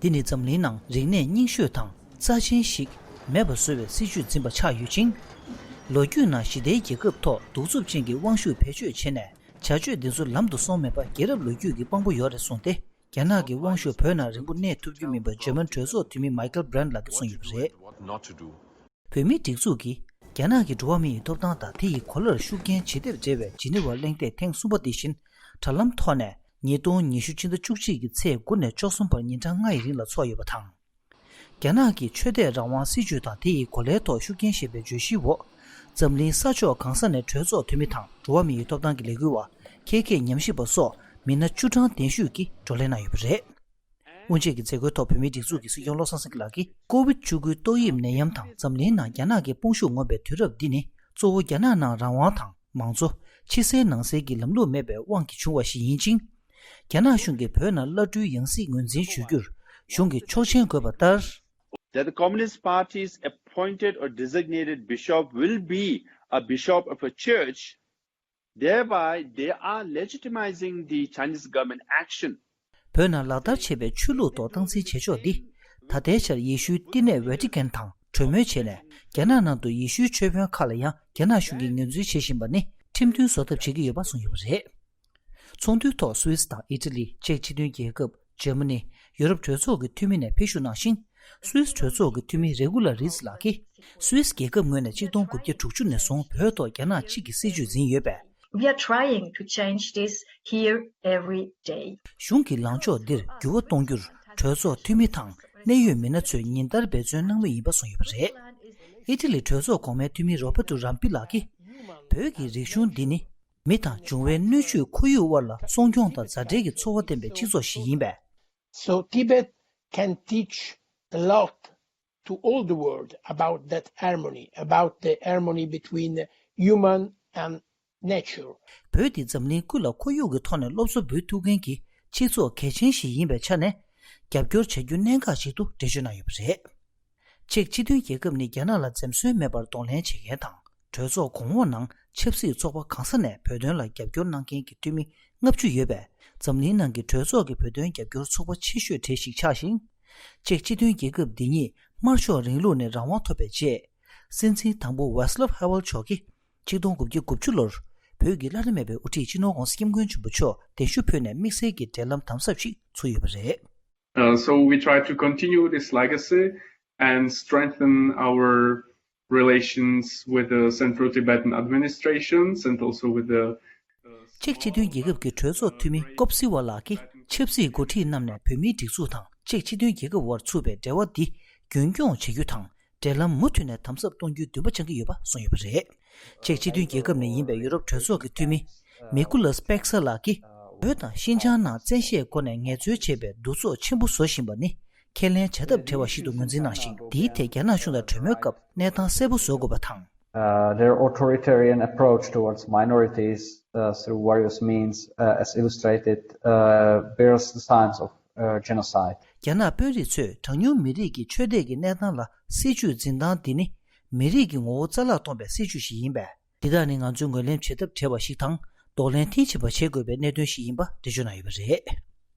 འདི་ནི་འཛམ་གླིང་ནང་རིག་གནས་རྙིང་ཤོས་དང་རྩ་ཆེན་ཞིག་མེད་པ་བཟོ་བའི་སྲིད་བྱུས་འཛིན་པ་ཆགས་ཡོད་ཅིང་། ལོ་རྒྱུས་ནང་ཞི་བདེའི་རྒྱལ་ཁབ་ཐོག་གདུག་རྩུབ་ཅན་གྱི་དབང་ཤུགས་བེད་སྤྱོད་བྱས་ནས་ བྱ་སྤྱོད་འདི་ཚོ་ལམ་དུ་སོང་མེད་པ་རྒྱལ་རབས་ལོ་རྒྱུས་ཀྱི་དཔང་པོ་ཡོད་རེད་གསུངས་ཏེ། རྒྱ་ནག་གི་དབང་ཤུགས་བོད་ནང་རིང་པོ་གནས་ཐུབ་རྒྱུ་མིན་པ་འཇར་མན་གྲོས་ཚོགས་འཐུས་མི་མའི་ཀལ་བྷི་རན་ལགས་ཀྱིས་གསུངས་ཡོད་པ་རེད། བོད་མིའི་སྒྲིག་འཛུགས་ཀྱིས་རྒྱ་ནག་གི་འགྲོ་བ་མི་ཡི་ཐོབ་ཐང་དང་དེ་ཡི་གོ་ལར་ཤུགས་རྐྱེན་ཇི་ལྟར་འབྲེལ་བའི་ཇི་ནི་ཝ་གླེང་སྟེགས་ཐེངས་གསུམ་པ་འདི་བཞིན་དྲ་ལམ་ཐོག་ནས་ཉིས་སྟོང་ཉི་ཤུ་ཕྱི་ཟླ་བཅུ་གཅིག་གི་ཚེས་དགུ་ནས་བཅུ་གསུམ་བར་ཉིན་གྲངས་ལྔ་ཡི་རིང་ལ་འཚོགས་ཡོད་པ་དང་། རྒྱ་ནག་གི་ཆོས་དད་རང་དབང་སྲིད་བྱུས་དང་དེ་ཡི་གོ་ལའི་ཐོག་ཤུགས་རྐྱེན་ཞེས་པའི་བརྗོད་གཞིའི་འོག་འཛམ་གླིང་ས་ཕྱོགས་གང་ས་ནས་གྲོས་ཚོགས་འཐུས་མི་དང་འགྲོ་བ་མི་ཡི་ཐོབ་ཐང་གི་ལས་འགུལ་བ། ཁྱད་མཁས་ཉམས་ཞིབ་པ་སོགས་མི་སྣ་བཅུ་གྲངས་ལྡན་ཤོས་ཀྱིས་བགྲོ་གླེང་གནང་ཡོད་པ་རེད། སྔོན་ཆད་ཀྱི་མཛད་སྒོའི་ཐོག་བོད་མིའི་སྒྲིག་འཛུགས་ཀྱི་སྲིད་སྐྱོང་བློ་བཟང་སེང་གེ་ལགས་ཀྱིས་ཀོ་བིད་བཅུ་དགུའི་ཏོག་དབྱིབས་ནད་ཡམས་དང་འཛམ་གླིང་ནང་རྒྱ་ནག་གི་དཔུང་ཤུགས་ངོམ་པའི་དུས་རབས་འདི་ནི་གཙོ་བོ་རྒྱ་ནག་ནང་རང་དབང་དང་མང་གཙོ། ཕྱི་གསལ་ནང་གསལ་གྱི་ལམ་ལུགས་མེད་པའི་དབང་གིས་བྱུང་བ་ཞིག་ཡིན་ཅིང་། རྒྱ་ནག་གཞུང་གིས་བོད་ནང་བླ་སྤྲུལ་ཡང་སྲིད་ངོས་འཛིན་བྱེད་རྒྱུར་གཞུང་གིས་ཆོག་མཆན་དགོས་པ་ལྟར། That the Communist Party's appointed or designated bishop will be a bishop of a church, thereby they are legitimizing the Chinese government action. བོད་ནང་ལག་བསྟར་བྱས་པའི་ཆོས་ལུགས་ཐོག་སྟངས་འཛིན་བྱེད་ཕྱོགས་འདི། ད་ལྟའི་ཆར་ཡེ་ཤུའི་བསྟི་གནས་ཝེ་ཏི་ཀན་དང་གྲོས་མོལ་བྱས་ནས་རྒྱ་ནག་ནང་དུ་ཡེ་ཤུའི་ཆོས་དཔོན་ཁག་ལ་ཡང་རྒྱ་ནག་གཞུང་གིས་ངོས་འཛིན་བྱེད་བཞིན་པ་ནི་ཁྲིམས་མཐུན་བཟོ་ཐབས་བྱེད་ཀྱི་ཡོད་པ་གསུངས་ཡོད་པ་རེད། ཚོགས་འདུའི་ཐོག་སུད་སི་དང་ཨི་ཊ་ལི། ཅེཀ་སྤྱི་མཐུན་རྒྱལ་ཁབ། འཇར་མ་ནི། ཡོ་རོབ་གྲོས་ཚོགས་ཀྱི་འཐུས་མི་ནས་ཕེབས་ཞུགས་གནང་ཞིང་། སུད་སི་གྲོས་ཚོགས་ཀྱི་འཐུས་མི་རེ་གུ་ལ་རིས་ལགས་ཀྱིས། སུད་སི་རྒྱལ་ཁབ་ངོས་ནས་ཆིག་སྟོང་དགུ་བརྒྱ་དྲུག་ཅུ་ནས་བཟུང་བོད་ཐོག་རྒྱ་ནག་གཅིག་གི་སྲིད་བྱུས་འཛིན་ཡོད་པས། We are trying to change this here every day. གཞུང་གི་ལངས་ཕྱོགས་འདིར་འགྱུར་བ་གཏོང་རྒྱུར་གྲོས་ཚོགས་འཐུས་མི་དང་གནད་ཡོད་མི་སྣ་ཚོས་ཉིན་ལྟར་འབད་བརྩོན་གནང་མུས་ཡིན་པ་གསུངས་ཡོད་པ་རེད། ཨི་ཊ་ལི་གྲོས་ཚོགས་གོང་མའི་འཐུས་མི་རོ་པར་ཏོ་རམ་པི་ལགས་ཀྱིས། བོད་ཀྱི་རིག་གཞུང་འདི་ནི། མི་དང་འབྱུང་བའི་སྣོད་བཅུད་ཁོར་ཡུག་དབར་ལ་སྲུང་སྐྱོང་དང་མཛའ་འབྲེལ་གྱི་ཚོར་བ་བསྟན་པའི་སྤྱི་ཚོགས་ཤིག་ཡིན་པས། So Tibet can teach a lot to all the world about that harmony, about the harmony between human and nature. བོད་འདི་འཛམ་གླིང་ཀུན་ལ་ཁོར་ཡུག་གི་ཐོག་ནས་སློབ་གསོ་འབུལ་ཐུབ་མཁན་གྱི་སྤྱི་ཚོགས་གལ་ཆེན་ཞིག་ཡིན་པའི་ཆ་ནས། རྒྱབ་སྐྱོར་བྱ་རྒྱུ་གནད་འགག་ཅིག་ཏུ་འགྲེལ་བརྗོད་གནང་ཡོད་པ་རེད། ཅེཀ་སྤྱི་མཐུན་རྒྱལ་ཁབ་ནི་རྒྱ་ནག་ལ་འཛེམ་ཟོན་མེད་པར་གདོང་ལེན་བྱེད་མཁན་དང་། གྲོས་ཚོགས་གོང་འོག་ནང་ཆབ་སྲིད་ཚོགས་པ་གང་ས་ནས་བོད་དོན་ལ་རྒྱབ་སྐྱོར་གནང་མཁན་གྱི་འཐུས་མི་ལྔ་བཅུ་ཡོད་པས། འཛམ་གླིང་ནང་གི་གྲོས་ཚོགས་ཀྱི་བོད་དོན་རྒྱབ་སྐྱོར་ཚོགས་པ་ཆེ་ཤོས་གྲས་ཤིག་ཆགས་ཤིང་། ཅེཀ་སྤྱི་མཐུན་རྒྱལ་ཁབ་འདི་ཉིད་དམར་ཤོག་རིང་ལུགས་ནས་རང་དབང་ཐོབ་པའི་རྗེས། སྲིད་འཛིན་དང་པོ་ཝེ་སི་ལབ་ཧ་ཝེལ་མཆོག་གིས་ཆིག་སྟོང་དགུ་བརྒྱ་དགུ་བཅུ་ལོར་བོད་ཀྱི་བླ་ན་མེད་པའི་དབུ་ཁྲིད་སྤྱི་ནོར་༸གོང་ས་༸སྐྱབས་མགོན་ཆེན་པོ་མཆོག་གདན་ཞུ་ཕུལ་ནས་དམིགས་བསལ་གྱི་འབྲེལ་ལམ་དམ་ཟབ་ཞིག་ཚུགས་ཡོད་པ་རེད། Uh, so we try to continue this legacy and strengthen our relations with the Central Tibetan administrations and also with the ཅེཀ་སྤྱི་མཐུན་རྒྱལ་ཁབ་ཀྱི་གྲོས་ཚོགས་འཐུས་མི་ཀོབ་སི་ཝ་ལགས་ཀྱིས་ཆབ་སྲིད་འགོ་ཁྲིད་རྣམས་ནས་བོད་མིའི་སྒྲིག་འཛུགས་དང་ཅེཀ་སྤྱི་མཐུན་རྒྱལ་ཁབ་དབར་ཚུགས་པའི་འབྲེལ་བ་འདི་རྒྱུན་འཁྱོངས་བྱེད་རྒྱུ་དང་། འབྲེལ་ལམ་མུ་མཐུད་ནས་དམ་ཟབ་གཏོང་རྒྱུའི་འདུན་པ་བཅངས་ཀྱི་ཡོད་པ་གསུངས་ཡོད་པ་རེད། ཅེཀ་སྤྱི་མཐུན་རྒྱལ་ཁབ་ནས་ཡིན་པའི་ཡུ་རོབ་གྲོས་ཚོགས་ཀྱི་འཐུས་མི་མི་ཀུ་ལ་སི་པེག་ས་ལགས་ཀྱིས། བོད་དང་ཤིན་ཅང་ནང་བཙན་ཤེད་སྒོ་ནས་ངལ་རྩོལ་བྱེད་པའི་འདུ་ཚོགས་ཆེན་པོ་བཟོ་བཞིན་པ་ནི་ཁས་ལེན་བྱ་ཐབས་བྲལ་བ་ཞིག་ཏུ་ངོས་འཛིན་གནང་ཞིང་། འདིའི་ཐད་རྒྱ་ནག་གཞུང་དང་གྲོས་མོལ་སྐབས་གནས་སྟངས་གསལ་པོ་བཟོ་དགོས་པ་དང་། Uh, their authoritarian approach towards minorities uh, through various means, uh, as illustrated, uh, bears the signs of uh, genocide. རྒྱ་ནག་དཔོན་རིགས་ཚོས་གྲངས་ཉུང་མི་རིགས་ཀྱི་ཆོས་དད་ཀྱི་གནས་སྟངས་ལ་སྲིད་བྱུས་འཛིན་སྟངས་འདི་ནི་མི་རིགས་ཀྱི་ངོ་བོ་རྩ་བརླག་གཏོང་པའི་སྲིད་བྱུས་ཤིག་ཡིན་པས། འདི་དག་ནི་ང་ཚོས་ངོས་ལེན་བྱེད་ཐབས་བྲལ་བ་ཞིག་དང་། གདོང་ལེན་མཐིལ་ཕྱིན་པ་བྱེད་དགོས་པའི་གནད་དོན་ཞིག་ཡིན་པ་འགྲེལ་བརྗོད་གནང་ཡོད་པ་རེད།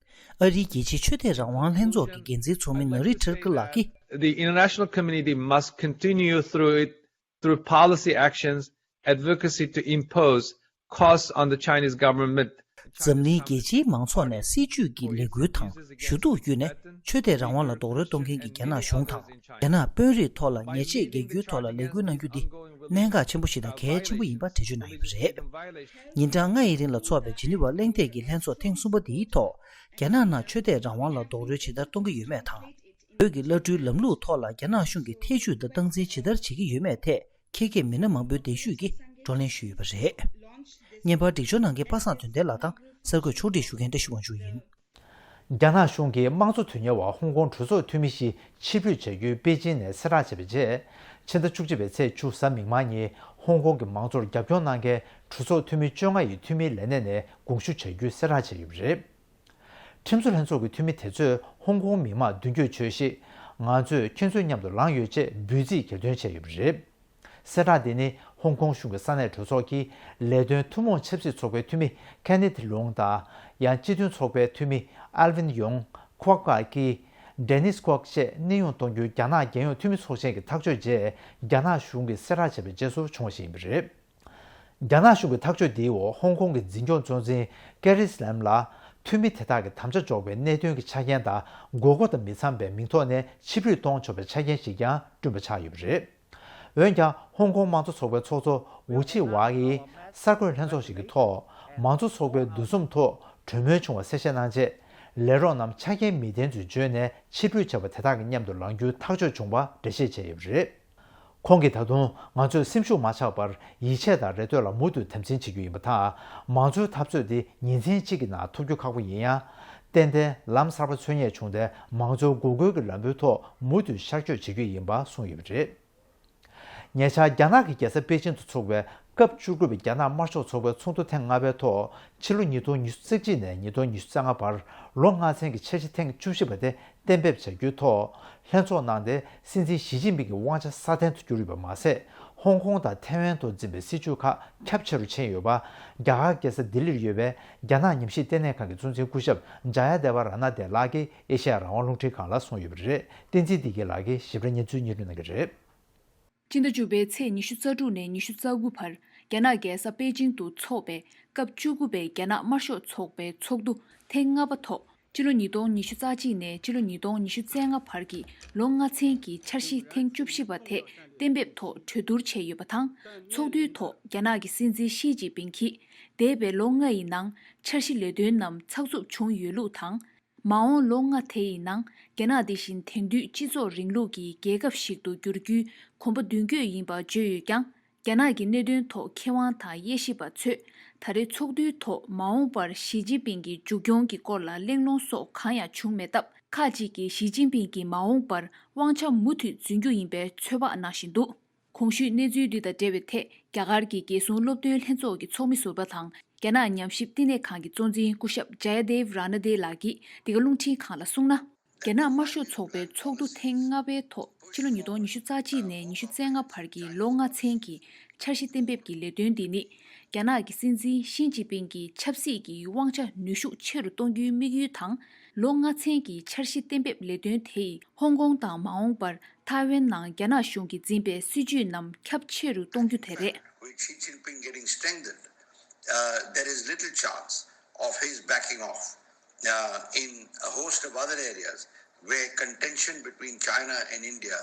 ཨ་རིའི་རྒྱལ་སྤྱིའི་ཆོས་དད་རང་དབང་ལྷན་ཚོགས་ཀྱི་འགན་འཛིན་ཚོགས་མི་ནོ་རི་ཐར་ཀར་ལགས་ཀྱིས། The international community must continue through it, through policy actions, advocacy to impose costs on the Chinese government. འཛམ་གླིང་རྒྱལ་སྤྱིའི་མང་ཚོགས་ནས་སྲིད་བྱུས་ཀྱི་ལས་འགུལ་དང་ཞུ་གཏུག་བརྒྱུད་ནས་ཆོས་དད་རང་དབང་ལ་རྡོག་རོལ་གཏོང་མཁན་གྱི་རྒྱ་ནག་གཞུང་དང་། རྒྱ་ནག་དཔོན་རིགས་ཐོག་ལ་ཉེས་ཆད་འགེལ་རྒྱུའི་ཐོག་ལ་ལས་འགུལ་གནང་རྒྱུ་འདི་གནད་འགག་ཆེན་པོ་ཞིག་དང་གལ་ཆེན་པོ་ཡིན་པ་འགྲེལ་བརྗོད་གནང་ཡོད་པ་རེད། ཉིན་གྲངས་ལྔ་ཡི་རིང་ལ་འཚོགས་པའི་ཇི་ནི་ཝ་གླེང་སྟེགས་ཀྱི་ལྷན་ཚོགས་ཐེངས་གསུམ་པ་འདིའི་ཐོག་རྒྱ་ནག་ནང་ཆོས་དད་རང་དབང་ལ་རྡོག་རོལ་ཇི་ལྟར་གཏོང་གི་ཡོད་མེད་དང་། བོད་ཀྱི་བླ་སྤྲུལ་ལམ་ལུགས་ཐོག་ལ་རྒྱ་ནག་གཞུང་གིས་ཐེ་བྱུས་དང་སྟངས་འཛིན་ཇི་ལྟར་བྱེད་ཀྱི་ཡོད་མེད་ཐད་ཁྱེད་ཀྱིས་མི་སྣ་མང་པོའི་གདན་ཞུས་ཀྱིས་བགྲོ་གླེང་ཞུས་ཡོད་པ་རེད། བརྙན་པར་སྒྲིག་སྦྱོར་གནང་མཁན་པ་སངས་དོན་ལྡན་ལགས་དང་གསར་འགོད་ཕྱོགས་སྒྲིག་ཞུ་མཁན་བཀྲ་ཤིས་དབང་ཕྱུག་ཡིན། རྒྱ་ནག་གཞུང་གིས་དམངས་གཙོ་དོན་གཉེར་བ་ཧོང་ཀོང་གྲོས་ཚོགས་འཐུས་མི་བཞི་ཕྱིར་འབུད་བྱ་རྒྱུའི་པེ་ཅིན་ནས་གསལ་བསྒྲགས་བྱས་པའི་རྗེས། ཕྱི་ཟླ་བཅུ་གཅིག་པའི་ཚེས་བཅུ་གཟའ་མིག་དམར་ཉིན་ཧོང་ཀོང་གི་མང་གཙོར་རྒྱབ་སྐྱོར་གནང་མཁན་གྲོས་ཚོགས་འཐུས་མི་བཅོ་ལྔ་ཡི་འཐུས་མིའི་ལས་གནས་ནས་དགོངས་ཞུ་བྱ་རྒྱུའི་གསལ་བསྒྲགས་བྱས་ཡོད་པ་རེད། ཁྲིམས་བཟོ་ལྷན་ཚོགས་ཀྱི་འཐུས་མི་དེ་ཚོས་ཧོང་ཀོང་མི་མང་མདུན་སྐྱོད་བྱོས་ཤིག་ང་ཚོས་ཁྱེད་ཚོའི་མཉམ་དུ་ལངས་ཡོད་ཅེས་འབོད་ཚིག་གྱེར་འདོན་བྱས་ཡོད་པ་རེད། གསལ་བསྒྲགས་འདི་ནི་ཧོང་ཀོང་གཞུང་གི་ས་གནས་གྲོས་ཚོགས་ཀྱི་ལས་དོན་ཐུན་མོང་ཆབ་སྲིད་ཚོགས་པའི་འཐུས་མི་ཁེ་ནེཐ་ལུང་དང་། ཡང་སྤྱི་མཐུན་ཚོགས་པའི་འཐུས་མི་ཨལ་ཝིན་ཡོང་། ཁུ་ཝ་ཀ་ཀི། ཌེ་ནིས་ཀོག་བཅས་གནས་དབྱུང་གཏོང་རྒྱུའི་རྒྱ་ནག་རྒྱལ་ཡོངས་འཐུས་མི་ཚོགས་ཆེན་གྱི་ཐག་གཅོད་རྗེས། རྒྱ་ནག་གཞུང་གིས་གསལ་བསྒྲགས་བྱས་པའི་རྗེས་སུ་བྱུང་བ་ཞིག་ཡིན་པ་རེད། རྒྱ་ནག་གཞུང་གི་ཐག་གཅོད་འདིའི་འོག་ཧོང་ཀོང་གི་འཛིན་སྐྱོང་གཙོ་འཛིན་ཀེ་རི་སི་ལམ་ལ་འཐུས་མི་དེ་དག་གི་དམ་བཅའ་འཇོག་པའི་གནད་དོན་གྱི་ཆ་རྐྱེན་དང་དགོས་མཁོ་དང་མི་འཚམ་པའི་མིང་ཐོག་ནས་ཕྱིར་འབུད་གཏོང་ཆོག་པའི་ཆ་རྐྱེན་ཞིག་ཀྱང་བསྐྲུན་པ་ཆགས་ཡོད་པ་རེད། འོན་ཀྱང་ཧོང་ཀོང་དམངས་གཙོ་ཚོགས་པའི་ཚོགས་གཙོ་ཝུ་ཆི་ཝ་ཡིས་གསར་འགོད་ལྷན་ཚོགས་ཤིག་གི་ཐོག་མང་གཙོ་ཚོགས་པའི་འདུ་འཛོམས་ཐོག་གྲོས་མོལ་བྱུང་བ་གསལ་བཤད་གནང་རྗེས། ལས་རོགས་རྣམས་ཆ་རྐྱེན་མི་ལྡན་ཚུལ་བརྗོད་ནས་ཕྱིར་འབུད་བྱས་པ་དེ་དག་གི་མཉམ་དུ་ལངས་རྒྱུའི་ཐག་གཅོད་བྱུང་བ་འགྲེལ་བཤད་བྱས་ཡོད་པ་རེད། ཁོང་གིས་ད་དུང་ང་ཚོས་སེམས་ཤུགས་མ་ཆག་པར་ཡིད་ཆེས་དང་རེ་ལྟོས་ལ་མུ་མཐུད་དམ་འཛིན་བྱེད་རྒྱུ་ཡིན་པ་དང་། མང་གཙོའི་འཐབ་རྩོད་འདི་ཉིན་མཚན་གཅིག་གི་ནང་ཐུབ་རྒྱུ་ཁག་པོ་ཡིན་ཡང་། ཏན་ཏན་ལམ་གསར་པ་འཚོལ་སྙེག་བྱུང་སྟེ་མང་གཙོའི་འགོག་རྒོལ་གྱི་ལམ་བུའི་ཐོག་མུ་མཐུད་ཤར་བསྐྱོད་བྱེད་རྒྱུ་ཡིན་པ་གསུངས་ཡོད་པ་རེད། ཉེ་ཆར་རྒྱ་ནག་གི་རྒྱལ་ས་པེ་ཅིང་དུ་འཚོགས་པའི་སྐབས་བཅུ་དགུ་པའི་རྒྱ་ནག་དམར་ཤོག་ཚོགས་པའི་ཚོགས་འདུ་ཐེངས་ལྔ་པའི་ཐོག་ཕྱི་ལོ་ཉིས་སྟོང་ཉི་ཤུ་རྩ་གཅིག་ནས་ཉིས་སྟོང་ཉི་ཤུ་རྩ་ལྔ་བར་ལོ་ལྔ་ཚན་གྱི་འཆར་གཞི་ཐེངས་བཅུ་བཞི་པ་དེ་གཏན་འབེབས་བྱ་རྒྱུའི་ཐོག་ལྷན་ཚོགས་གནང་སྟེ། སྲིད་འཛིན་ཞི་ཅིན་ཕིང་གི་དབང་ཆ་སྲ་བརྟན་དུ་གྱུར་ཡོད་པ་མ་ཟད། ཧོང་ཀོང་དང་ཐའེ་ཝན་ཐོག་འཛིན་པའི་སྲིད་བྱུས་ཁག་ཁྱབ་ཆེ་རུ་ཕྱིན་ཡོད་པ། རྒྱ་གར་རྒྱལ་ས་ལྡི་ལིར་ཡོད་པའི་རྒྱ་ནག་ཉམས་ཞིབ་ལྟེ་གནས་ཁང་གི་གཙོ་འཛིན་སྐུ་ཞབས་ཇ་ཡ་དེ་ཝ་ར་ན་དེ་ལགས་ཀྱིས་ཨེ་ཤེ་ཡ་རང་དབང་རླུང་འཕྲིན་ཁང་ལ་གསུངས་ཡོད་པ་རེད། བསྟན་འཛིན་བདེ་སྐྱིད་ལགས་ཀྱིས་ཞིབ་ཕྲ་སྙན་ཐོའི་སྙན་སྒྲོན་གནང་གི་རེད། སྤྱི་ཟླ་བཅུ་པའི་ཚེས་ཉི་ཤུ་རྩ་དྲུག་ནས་ཉི་ཤུ་རྩ་དགུ་བར་རྒྱ་ནག་རྒྱལ་ས་པེ་ཅིང་དུ་འཚོགས་པའི་སྐབས་བཅུ་དགུ་པའི་རྒྱ་ནག་དམར་ཤོག་ཚོགས་པའི་ཚོགས་འདུ་ཐེངས་ལྔ་པ་ཐོག་ཕྱི་ལོ་ཉིས་སྟོང་ཉི་ཤུ་རྩ་གཅིག་ནས་ཕྱི་ལོ་ཉིས་སྟོང་ཉི་ཤུ་རྩ་ལྔ་བར་གྱི་ལོ་ལྔ་ཚན་གྱི་འཆར་གཞི་ཐེངས་བཅུ་བཞི་པ་དེ་གཏན་འབེབས་ཐོག་གྲོས་བསྡུར་བྱས་ཡོད་པ་དང་། ཚོགས་འདུའི་ཐོག་རྒྱ་ནག་གི་སྲིད་འཛིན་ཞི་ཅིན་ཕིང་གིས་འདས་པའི་ལོ་ལྔ་ཡི་ནང་འཆར་གཞི་ལས་དོན་རྣམས་ཚགས་ཚུད་བྱུང་ཡོད་ལུགས་དང་། མ་འོངས་ལོ་ལྔ་དེ་ཡི་ནང་རྒྱ་ནག་འདི་བཞིན་དེང་དུས་སྤྱི་ཚོགས་རིང་ལུགས་ཀྱི་རྒྱལ་ཁབ་ཞིག་ཏུ་འགྱུར་རྒྱུའི་གོམ་པ་མདུན་སྐྱོད་ཡིན་པ་བརྗོད་ཡོད་ཀྱང་། རྒྱ་ནག་གི་གནད་དོན་ཐོག་མཁས་དབང་དང་དབྱེ་ཞིབ་པ་ཚོས་ད་རེས་ཚོགས་འདུའི་ཐོག་མ་འོངས་པར་ཞི་ཅིན་ཕིང་གི་མཇུག་སྐྱོང་གི་སྐོར་ལ་གླེང་སློང་སོགས་གང་ཡང་བྱུང་མེད་སྟབས། ཁག་ཅིག་གིས་ཞི་ཅིན་ཕིང་གིས་མ་འོངས་པར་དབང་ཆ་མུ་མཐུད་འཛིན་རྒྱུ་ཡིན་པའི་ཚོད་དཔག་གནང་བཞིན་འདུག། གོང་ཞུས་གནས་ཚུལ་འདི་དང་འབྲེལ་བའི་ཐད། རྒྱ་གར་གྱི་རྒྱལ་སྲུང་སློབ་སྟོན་ལྷན་ཚོགས་ཀྱི་ཚོགས་མི་ཟུར་པ་དང་། རྒྱ་ནག་ཉམས་ཞིབ་བསྟི་གནས་ཁང་གི་གཙོ་འཛིན་སྐུ་ཞབས་ཇ་ཡ་དེབ་ར་ན་དེ་ལགས་ཀྱིས་འདི་ག་རླུང་འཕྲིན་ཁང་ལ་གསུངས་ན། རྒྱ་ནག་དམར་ཤོག་ཚོགས་པའི་ཚོགས་འདུ་ཐེངས་ལྔ་པའི་ཐོག་ཕྱི་ལོ་ཉིས་སྟོང་ཉི་ཤུ་རྩ་གཅིག་ནས་ཉི་ཤུ་རྩ་ལྔ་བར་གྱི་ལོ་ལྔ་ཚན་གྱི་འཆར་གཞི་གཏན་འབེབས་ཀྱི་ལས་དོན་འདི་ནི། རྒྱ་ནག་གི་སྲིད་འཛིན་ཞི་ཅིན་ཕིང་གི་ཆབ་སྲིད་ཀྱི་དབང་ཆ་ནུས་ཤུགས་ཆེ་རུ་གཏོང་རྒྱུའི་དམིགས་ཡུལ་དང་། ལོ་ལྔ་ཚན་གྱི་འཆར་གཞི་གཏན་འབེབས་ལས་དོན་དེ་ཡིས་ཧོང་ཀོང་དང་མ་འོངས་པར་ཐའེ་ཝན་ནང་རྒྱ་ནག་གཞུང་གིས་འཛིན་པའི་སྲིད་བྱུས་རྣམས་ཁྱབ་ཆེ་རུ་གཏོང་རྒྱུ་དེ་རེད། With Xi Jinping getting strengthened, uh, there is little chance of his backing off, uh, in a host of other areas where contention between China and India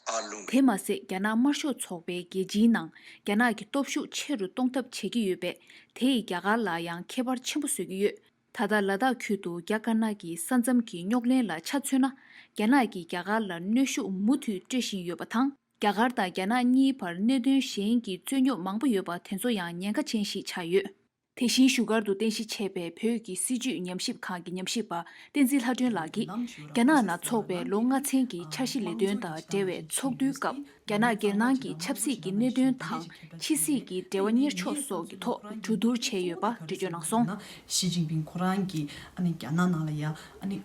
are looming. དེ་མ་ཟད། རྒྱ་ནག་དམར་ཤོག་ཚོགས་པའི་རྒྱལ་སྤྱིའི་ནང་རྒྱ་ནག་གི་སྟོབས་ཤུགས་ཆེ་རུ་གཏོང་ཐབས་བྱེད་ཀྱི་ཡོད་པས། དེ་ཡིས་རྒྱ་གར་ལ་ཡང་ཁྱད་པར་ཆེན་པོ་བཟོ་གི་ཡོད། ད་ལྟ་ལ་དྭགས་ཁུལ་དུ་རྒྱ་དཀར་ནག་གི་ས་མཚམས་ཀྱི་རྙོག་གླེང་ལ་ཆ་མཚོན་ན། རྒྱ་ནག་གིས་རྒྱ་གར་ལ་གནོན་ཤུགས་མུ་མཐུད་སྤྲོད་བཞིན་ཡོད་པ་དང་། རྒྱ་གར་དང་རྒྱ་ནག་གཉིས་བར་གནད་དོན་གཞན་གྱི་རྩོད་རྙོག་མང་པོ་ཡོད་པ་དེ་ཚོ་ཡང་ཉེན་ཁ་ཅན་ཞིག་ཆགས་ཡོད། དེ་བཞིན་བཞུགས་སྒར་དུ་རྟེན་གཞི་བྱས་པའི་བོད་ཀྱི་སྲིད་བྱུས་ཉམས་ཞིབ་ཁང་གི་ཉམས་ཞིབ་པ་བསྟན་འཛིན་ལྷ་སྒྲོན་ལགས་ཀྱིས། རྒྱ་ནག་ནང་འཚོགས་པའི་ལོ་ལྔ་ཚན་གྱི་འཆར་གཞི་ལས་དོན་དང་འབྲེལ་བའི་ཚོགས་འདུའི་སྐབས། རྒྱ་ནག་རྒྱལ་ནང་གི་ཆབ་སྲིད་ཀྱི་གནད་དོན་དང་། ཕྱི་སྲིད་ཀྱི་འབྲེལ་བ་གཉེར་ཕྱོགས་སོགས་ཀྱི་ཐོག་གྲོས་བསྡུར་བྱས་ཡོད་པ་འགྲེལ་བརྗོད་གནང་སོང་། ཞི་ཅིན་ཕིང་ཁོ་རང་གིས་ཨ་ནི་རྒྱ་ནག་ནང་ལ་ཡང་ཨ་ནི་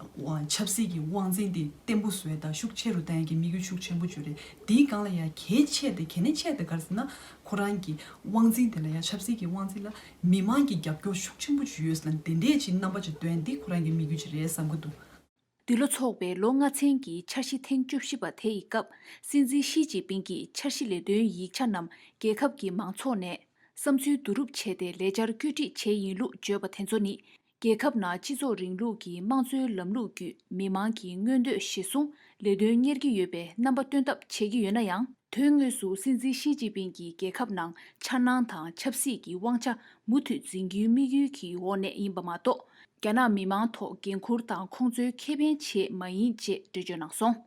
ཆབ་སྲིད་ཀྱི་དབང་འཛིན་དེ་བརྟན་པོ་བཟོ་ཡ་དང་ཤུགས་ཆེ་རུ་བཏང་ཡ་གི་དམིགས་ཡུལ་ཤུགས་ཆེན་པོ་བཅོལ་རེད། དེའི་སྒང་ལ་ཡང་གལ་ཆེ་དེ་གལ་གནད་ཆེ་དེ་ག་རེ་ཟེར་ན། ཁོ་རང་གི་དབང་འཛིན་དེ་ལ་ཡང་ཆབ་སྲིད་ཀྱི་དབང་འཛིན་ལ་མི་མང་གི་རྒྱབ་སྐྱོར་ཤུགས་ཆེན་པོ་ཅིག་ཡོད་ཟེར་ན་དེ་འདྲས་ཅིག་རྣམ་པ་ཅིག་སྟོན་འདི་ཁོ་རང་གི་དམིགས་ཡུལ་ཅིག་རེད་བསམ་གྱི་འདུག། འདི་ལོ་འཚོགས་པའི་ལོ་ལྔ་ཚན་གྱི་འཆར་གཞི་ཐེངས་བཅུ་བཞི་པ་དེ་ཡི་སྐབས། སྲིད་འཛིན་ཞི་ཅིན་ཕིང་གིས་འཆར་གཞི་ལས་དོན་ཡིག་ཆ་རྣམས་རྒྱལ་ཁབ་ཀྱི་མང་ཚོགས་ནས་བསམ་ཚུལ་བསྡུ་རུབ་བྱས་ཏེ་ལས་འཆར་བཀོད་སྒྲིག་བྱས་ཡིན་ལུགས་བརྗོད་པ་དེ་ཚོ་ནི། རྒྱལ་ཁབ་ནང་སྤྱི་ཚོགས་རིང་ལུགས་ཀྱི་དམངས་གཙོའི་ལམ་ལུགས་བརྒྱུད་མི་མང་གི་མངོན་འདོད་གཞིར་བཟུང་ལས་དོན་གཉེར་གྱི་ཡོད་པའི་རྣམ་པ་སྟོན་ཐབས་བྱེད་ཀྱི་ཡོད་ན་ཡང་། དོན་དངོས་སུ་སྲིད་འཛིན་ཞི་ཅིན་ཕིང་གིས་རྒྱལ་ཁབ་ནང་འཆར་སྣང་དང་ཆབ་སྲིད་ཀྱི་དབང་ཆ་མུ་མཐུད་འཛིན་རྒྱུའི་དམིགས་ཡུལ་གྱི་འོག་ནས་ཡིན་པ་མ་གཏོགས། རྒྱ་ནག་མི་མང་ཐོག་འགན་འཁུར་དང་ཁོང་ཚོའི་ཁེ་ཕན་ཆེད་མ་ཡིན་ཅེས་འགྲེལ་བརྗོད་གནང་སོང་།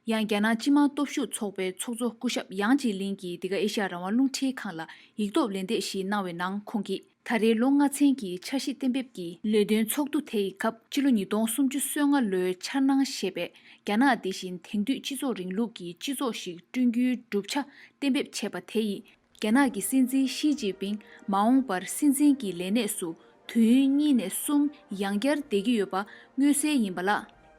ཡང་རྒྱ་ནག་སྤྱི་དམངས་སྟོབས་ཤུགས་ཚོགས་པའི་ཚོགས་གཙོ་སྐུ་ཞབས་ཡང་ཅི་ལིན་གྱིས་འདི་ག་ཨེ་ཤ་ཡ་རང་དབང་རླུང་འཕྲིན་ཁང་ལ་ཡིག་ཐོག་ལན་འདེབས་ཤིག་གནང་བའི་ནང་ཁོང་གིས། ད་རེས་ལོ་ལྔ་ཚན་གྱི་འཆར་གཞི་གཏན་འབེབས་ཀྱི་ལས་དོན་ཚོགས་འདུ་དེ་ཡི་སྐབས། ཕྱི་ལོ་ཉིས་སྟོང་སུམ་ཅུ་སོ་ལྔ་ལོའི་འཆར་སྣང་ཞེས་པའི་རྒྱ་ནག་འདི་བཞིན་དེང་དུས་སྤྱི་ཚོགས་རིང་ལུགས་ཀྱི་སྤྱི་ཚོགས་ཤིག་བསྐྲུན་རྒྱུའི་བསྒྲུབ་བྱ་གཏན་འབེབས་བྱས་པ་དེ་ཡིས། རྒྱ་ནག་གི་སྲིད་འཛིན་ཞི་ཅིན་ཕིང་མ་འོངས་པར་སྲིད་འཛིན་གྱི་ལས་གནས་སུ་དུས་ཡུན་གཉིས་ནས་གསུམ་ཡང་བསྐྱར་བསྡད་ཀྱི་ཡོད་པ་མངོན་གསལ་ཡིན་པ་ལ།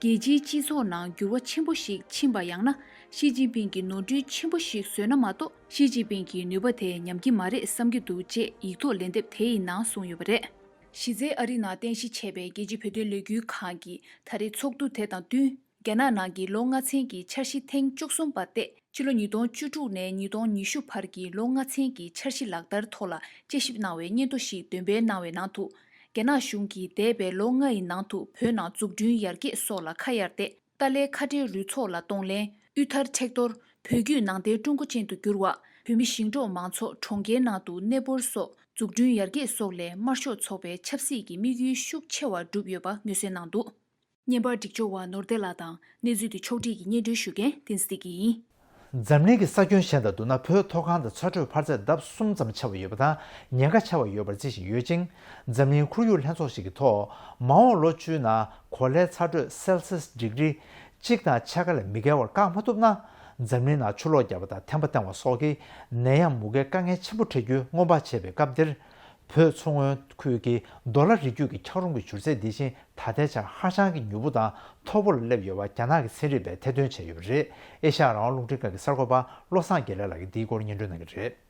རྒྱལ་སྤྱིའི་སྤྱི་ཚོགས་ནང་འགྱུར་བ་ཆེན་པོ་ཞིག་ཕྱིན་པ་ཡང་ན། ཞི་ཅིན་ཕིང་གིས་ནོར་འཁྲུལ་ཆེན་པོ་ཞིག་བཟོས་ན་མ་གཏོགས། ཞི་ཅིན་ཕིང་གི་ནུས་པ་དེ་ཉམས་ཀྱི་མ་རེད་བསམ་གྱི་འདུག་ཅེས་ཡིག་ཐོག་ལན་འདེབས་དེ་ཡི་ནང་གསུངས་ཡོད་པ་རེད། གཞི་རྩའི་ཨ་རི་ནང་རྟེན་གཞི་བྱས་པའི་རྒྱལ་སྤྱིའི་བོད་དོན་ལས་འགུལ་ཁང་གིས་ད་རེས་ཚོགས་འདུ་དེ་དང་བསྟུན། རྒྱ་ནག་ནང་གི་ལོ་ལྔ་ཚན་གྱི་འཆར་གཞི་ཐེངས་བཅུ་གསུམ་པ་སྟེ། ཕྱི་ལོ་ཉིས་སྟོང་བཅུ་དྲུག་ནས་ཉིས་སྟོང་ཉི་ཤུ་བར་གྱི་ལོ་ལྔ་ཚན་གྱི་འཆར་གཞི་ལག་བསྟར་ཐོག་ལ་དཔྱད་ཞིབ་གནང་བའི་སྙན་ཐོ་ཞིག་འདོན་སྤེལ་གནང་བའི་ནང་དུ། རྒྱ་ནག་གཞུང་གིས་འདས་པའི་ལོ་ལྔ་ཡི་ནང་དུ་བོད་ནང་འཛུགས་སྐྲུན་ཡར་རྒྱས་སོགས་ལ་ཁ་གཡར་ཏེ། ཏཱ་ལའི་ཁ་བྲལ་རུ་ཚོགས་ལ་གདོང་ལེན། དབུལ་ཐར་མཁྲེགས་གཏོར། བོད་བརྒྱུད་ནང་བསྟན་ཀྲུང་གོ་ཅན་དུ་བསྒྱུར་བ། བོད་མི་ཞིང་འབྲོག་མང་ཚོགས་གྲོང་ཁྱེར་ནང་དུ་གནས་སྤོར་སོགས་འཛུགས་སྐྲུན་ཡར་རྒྱས་སོགས་ལས་དམར་ཤོག་ཚོགས་པའི་ཆབ་སྲིད་ཀྱི་དམིགས་ཡུལ་ཤུགས་ཆེ་བ་བསྒྲུབས་ཡོད་པ་མངོན་གསལ་གནང་འདུག་བརྙན་པར་སྒྲིག་སྦྱོར་བ་ནོར་བདེ་ལགས་དང་། གནས་ཚུལ་དེ་ཕྱོགས་སྒྲིག་གིས་སྙན་སྒྲོན་ཞུ་མཁན་བསྟན་འཛིན་བདེ་སྐྱིད་ཡིན། འཛམ་གླིང་གི་ས་ཁྱོན་གཞན་དང་བསྡུར་ན། བོད་མཐོ་སྒང་དུ་ཚ་དྲོད་འཕར་ཚད་ལྡབ་གསུམ་ཙམ་ཆེ་བ་ཡོད་པ་དང་། ཉེན་ཁ་ཆེ་བ་ཡོད་པར་བརྩི་བཞིན་ཡོད་ཅིང་། འཛམ་གླིང་ཁོར་ཡུག་ལྷན་ཚོགས་ཤིག་གི་ཐོག་མ་འོངས་ལོ་བཅུའི་ནང་གོ་ལའི་ཚ་དྲོད་སེལ་སིས་ཌིག་རི་གཅིག་དང་ཕྱེད་ཀ་ལས་མི་བརྒལ་བར་བཀག་མ་ཐུབ་ན། འཛམ་གླིང་ནང་ཆུ་ལོག་བརྒྱབ་པ་དང་ཐན་པ་བཏང་བ་སོགས་ཀྱི་ནད་ཡམས་མུ་གེའི་དཀའ་ངལ་ཆེན་པོ་འཕྲད་རྒྱུའི་སྔོན་དཔག་བྱས་པའི་སྐབས་འདིར། བོད་མཚོ་སྔོན་ཁུལ་གྱི་མདོ་ལ་རི་རྒྱུད་ཀྱི་འཁྱགས་རོམ་གྱི་བཞུར་ཚད་འདི་བཞིན་ད་ལྟའི་ཆར་ཧ་ཅང་གི་མྱུར་པོ་དང་མཐོ་པོ་ལ་སླེབས་ཡོད་པ་རྒྱ་ནག་གི་ཚན་རིག་པས་ཐེར་འདོན་བྱས་ཡོད་པ་རེད། ཨེ་ཤ་ཡ་རང་དབང་རླུང་འཕྲིན་ཁང་གི་གསར་འགོད་པ་བློ་བཟང་དགེ་ལེགས་ལགས་ཀྱིས་འདིའི་སྐོར་སྙན་སྒྲོན་གནང་གི་རེད།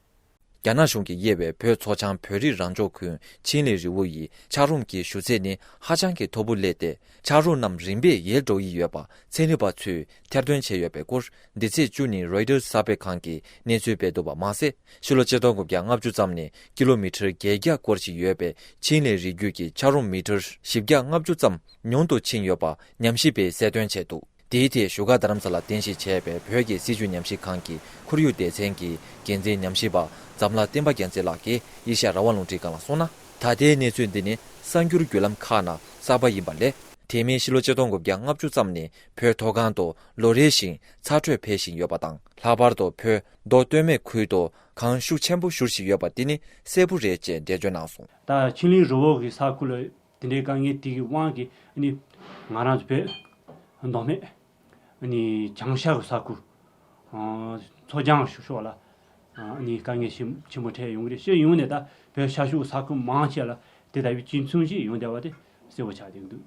རྒྱ་ནག་གཞུང་གིས་དབྱེ་བའི་བོད་མཚོ་བྱང་བོད་རིགས་རང་སྐྱོང་ཁུལ་ཆིང་ལི་རི་བོ་ཡི་འཁྱགས་རོམ་གྱི་བཞུར་ཚད་ནི་ཧ་ཅང་གི་མཐོ་པོ་སླེབས་ཏེ། འཁྱགས་རོམ་རྣམས་རིམ་པས་ཡལ་འགྲོ་ཡི་ཡོད་པ་ཚན་རིག་པ་ཚོས་ཐེར་འདོན་བྱས་ཡོད་པའི་སྐོར། འདི་ཚེས་བཅུ་ཉིན་རོའི་ཊར་གསར་སྤེལ་ཁང་གིས་གནས་ཚུལ་སྤེལ་འདུག་པ་མ་ཟད། ཕྱི་ལོ་ཆིག་སྟོང་དགུ་བརྒྱ་ལྔ་བཅུ་ཙམ་ནས་ཀི་ལོ་མི་ཊར་བརྒྱད་བརྒྱ་སྐོར་ཞིག་ཡོད་པའི་ཆིང་ལི་རི་རྒྱུད་ཀྱི་འཁྱགས་རོམ་མི་ཊར་བཞི་བརྒྱ་ལྔ་བཅུ་ཙམ་ཉུང་དུ་ཕྱིན་ཡོད་པ་ཉམས་ཞིབ་པས་གསལ་སྟོན་བྱས་འདུག་དེའི་ཐད་བཞུགས་སྒར་རྡ་རམ་ས་ལར་རྟེན་གཞི་བྱས་པའི་བོད་ཀྱི་སྲིད་བྱུས་ཉམས་ཞིབ་ཁང་གི་ཁོར་ཡུག་སྡེ་ཚན་གྱི་འགན་འཛིན་ཉམས་ཞིབ་པ་འཛམ་ལྷ་བསྟན་པ་རྒྱལ་མཚན་ལགས་ཀྱིས་ཨེ་ཤ་ཡ་རང་དབང་རླུང་འཕྲིན་ཁང་ལ་གསུངས་ན། ད་ལྟའི་གནས་ཚུལ་འདི་ནི་གསར་འགྱུར་བརྒྱུད་ལམ་ཁག་ནང་གསར་པ་ཡིན་པ་ལས། དེ་མིན་ཕྱི་ལོ་ཆིག་སྟོང་དགུ་བརྒྱ་ལྔ་བཅུ་ཙམ་ནས་བོད་མཐོ་སྒང་དུ་ལོ་རེ་བཞིན་ཚ་དྲོད་འཕེལ་བཞིན་ཡོད་པ་དང་། ལྷག་པར་དུ་བོད་མདོ་སྟོད་སྨད་ཁུལ་དུ་གངས་ཤུགས་ཆེན་པོ་བཞུར་བཞིན་ཡོད་པ་དེ་ནི་གསལ་པོ་རེད་ཅེས་འགྲེལ་བརྗོད་གནང་སོང་། ད་ཆིང་ལི་རི་བོ་གི་ས་ཁུལ་ལ་དེ་འདྲའི་དཀའ་ངལ་དེ་གི་དབང་གིས་ནི་ང་རང་ཚོ་བོད་མདོ་སྨད་ནི་བྱང་ཤར་གྱི་ས་ཁུལ་མཚོ་བྱང་ཕྱོགས་ལ་ནི་དཀའ་ངལ་ཆེན་ཆེན་པོ་འཕྲད་ཡོང་གི་རེད། སྤྱིར་ཡོང་ནས་ད་བོད་ཤར་ཕྱོགས་ས་ཁུལ་མང་ཆེ་ལ་དེ་ལྟ་བུའི་སྤྱི་མཚུངས་ཤིག་ཡོང་བསྡད་པ་དེ་གསལ་པོ་ཆགས་བསྡད་ཀྱི་འདུག་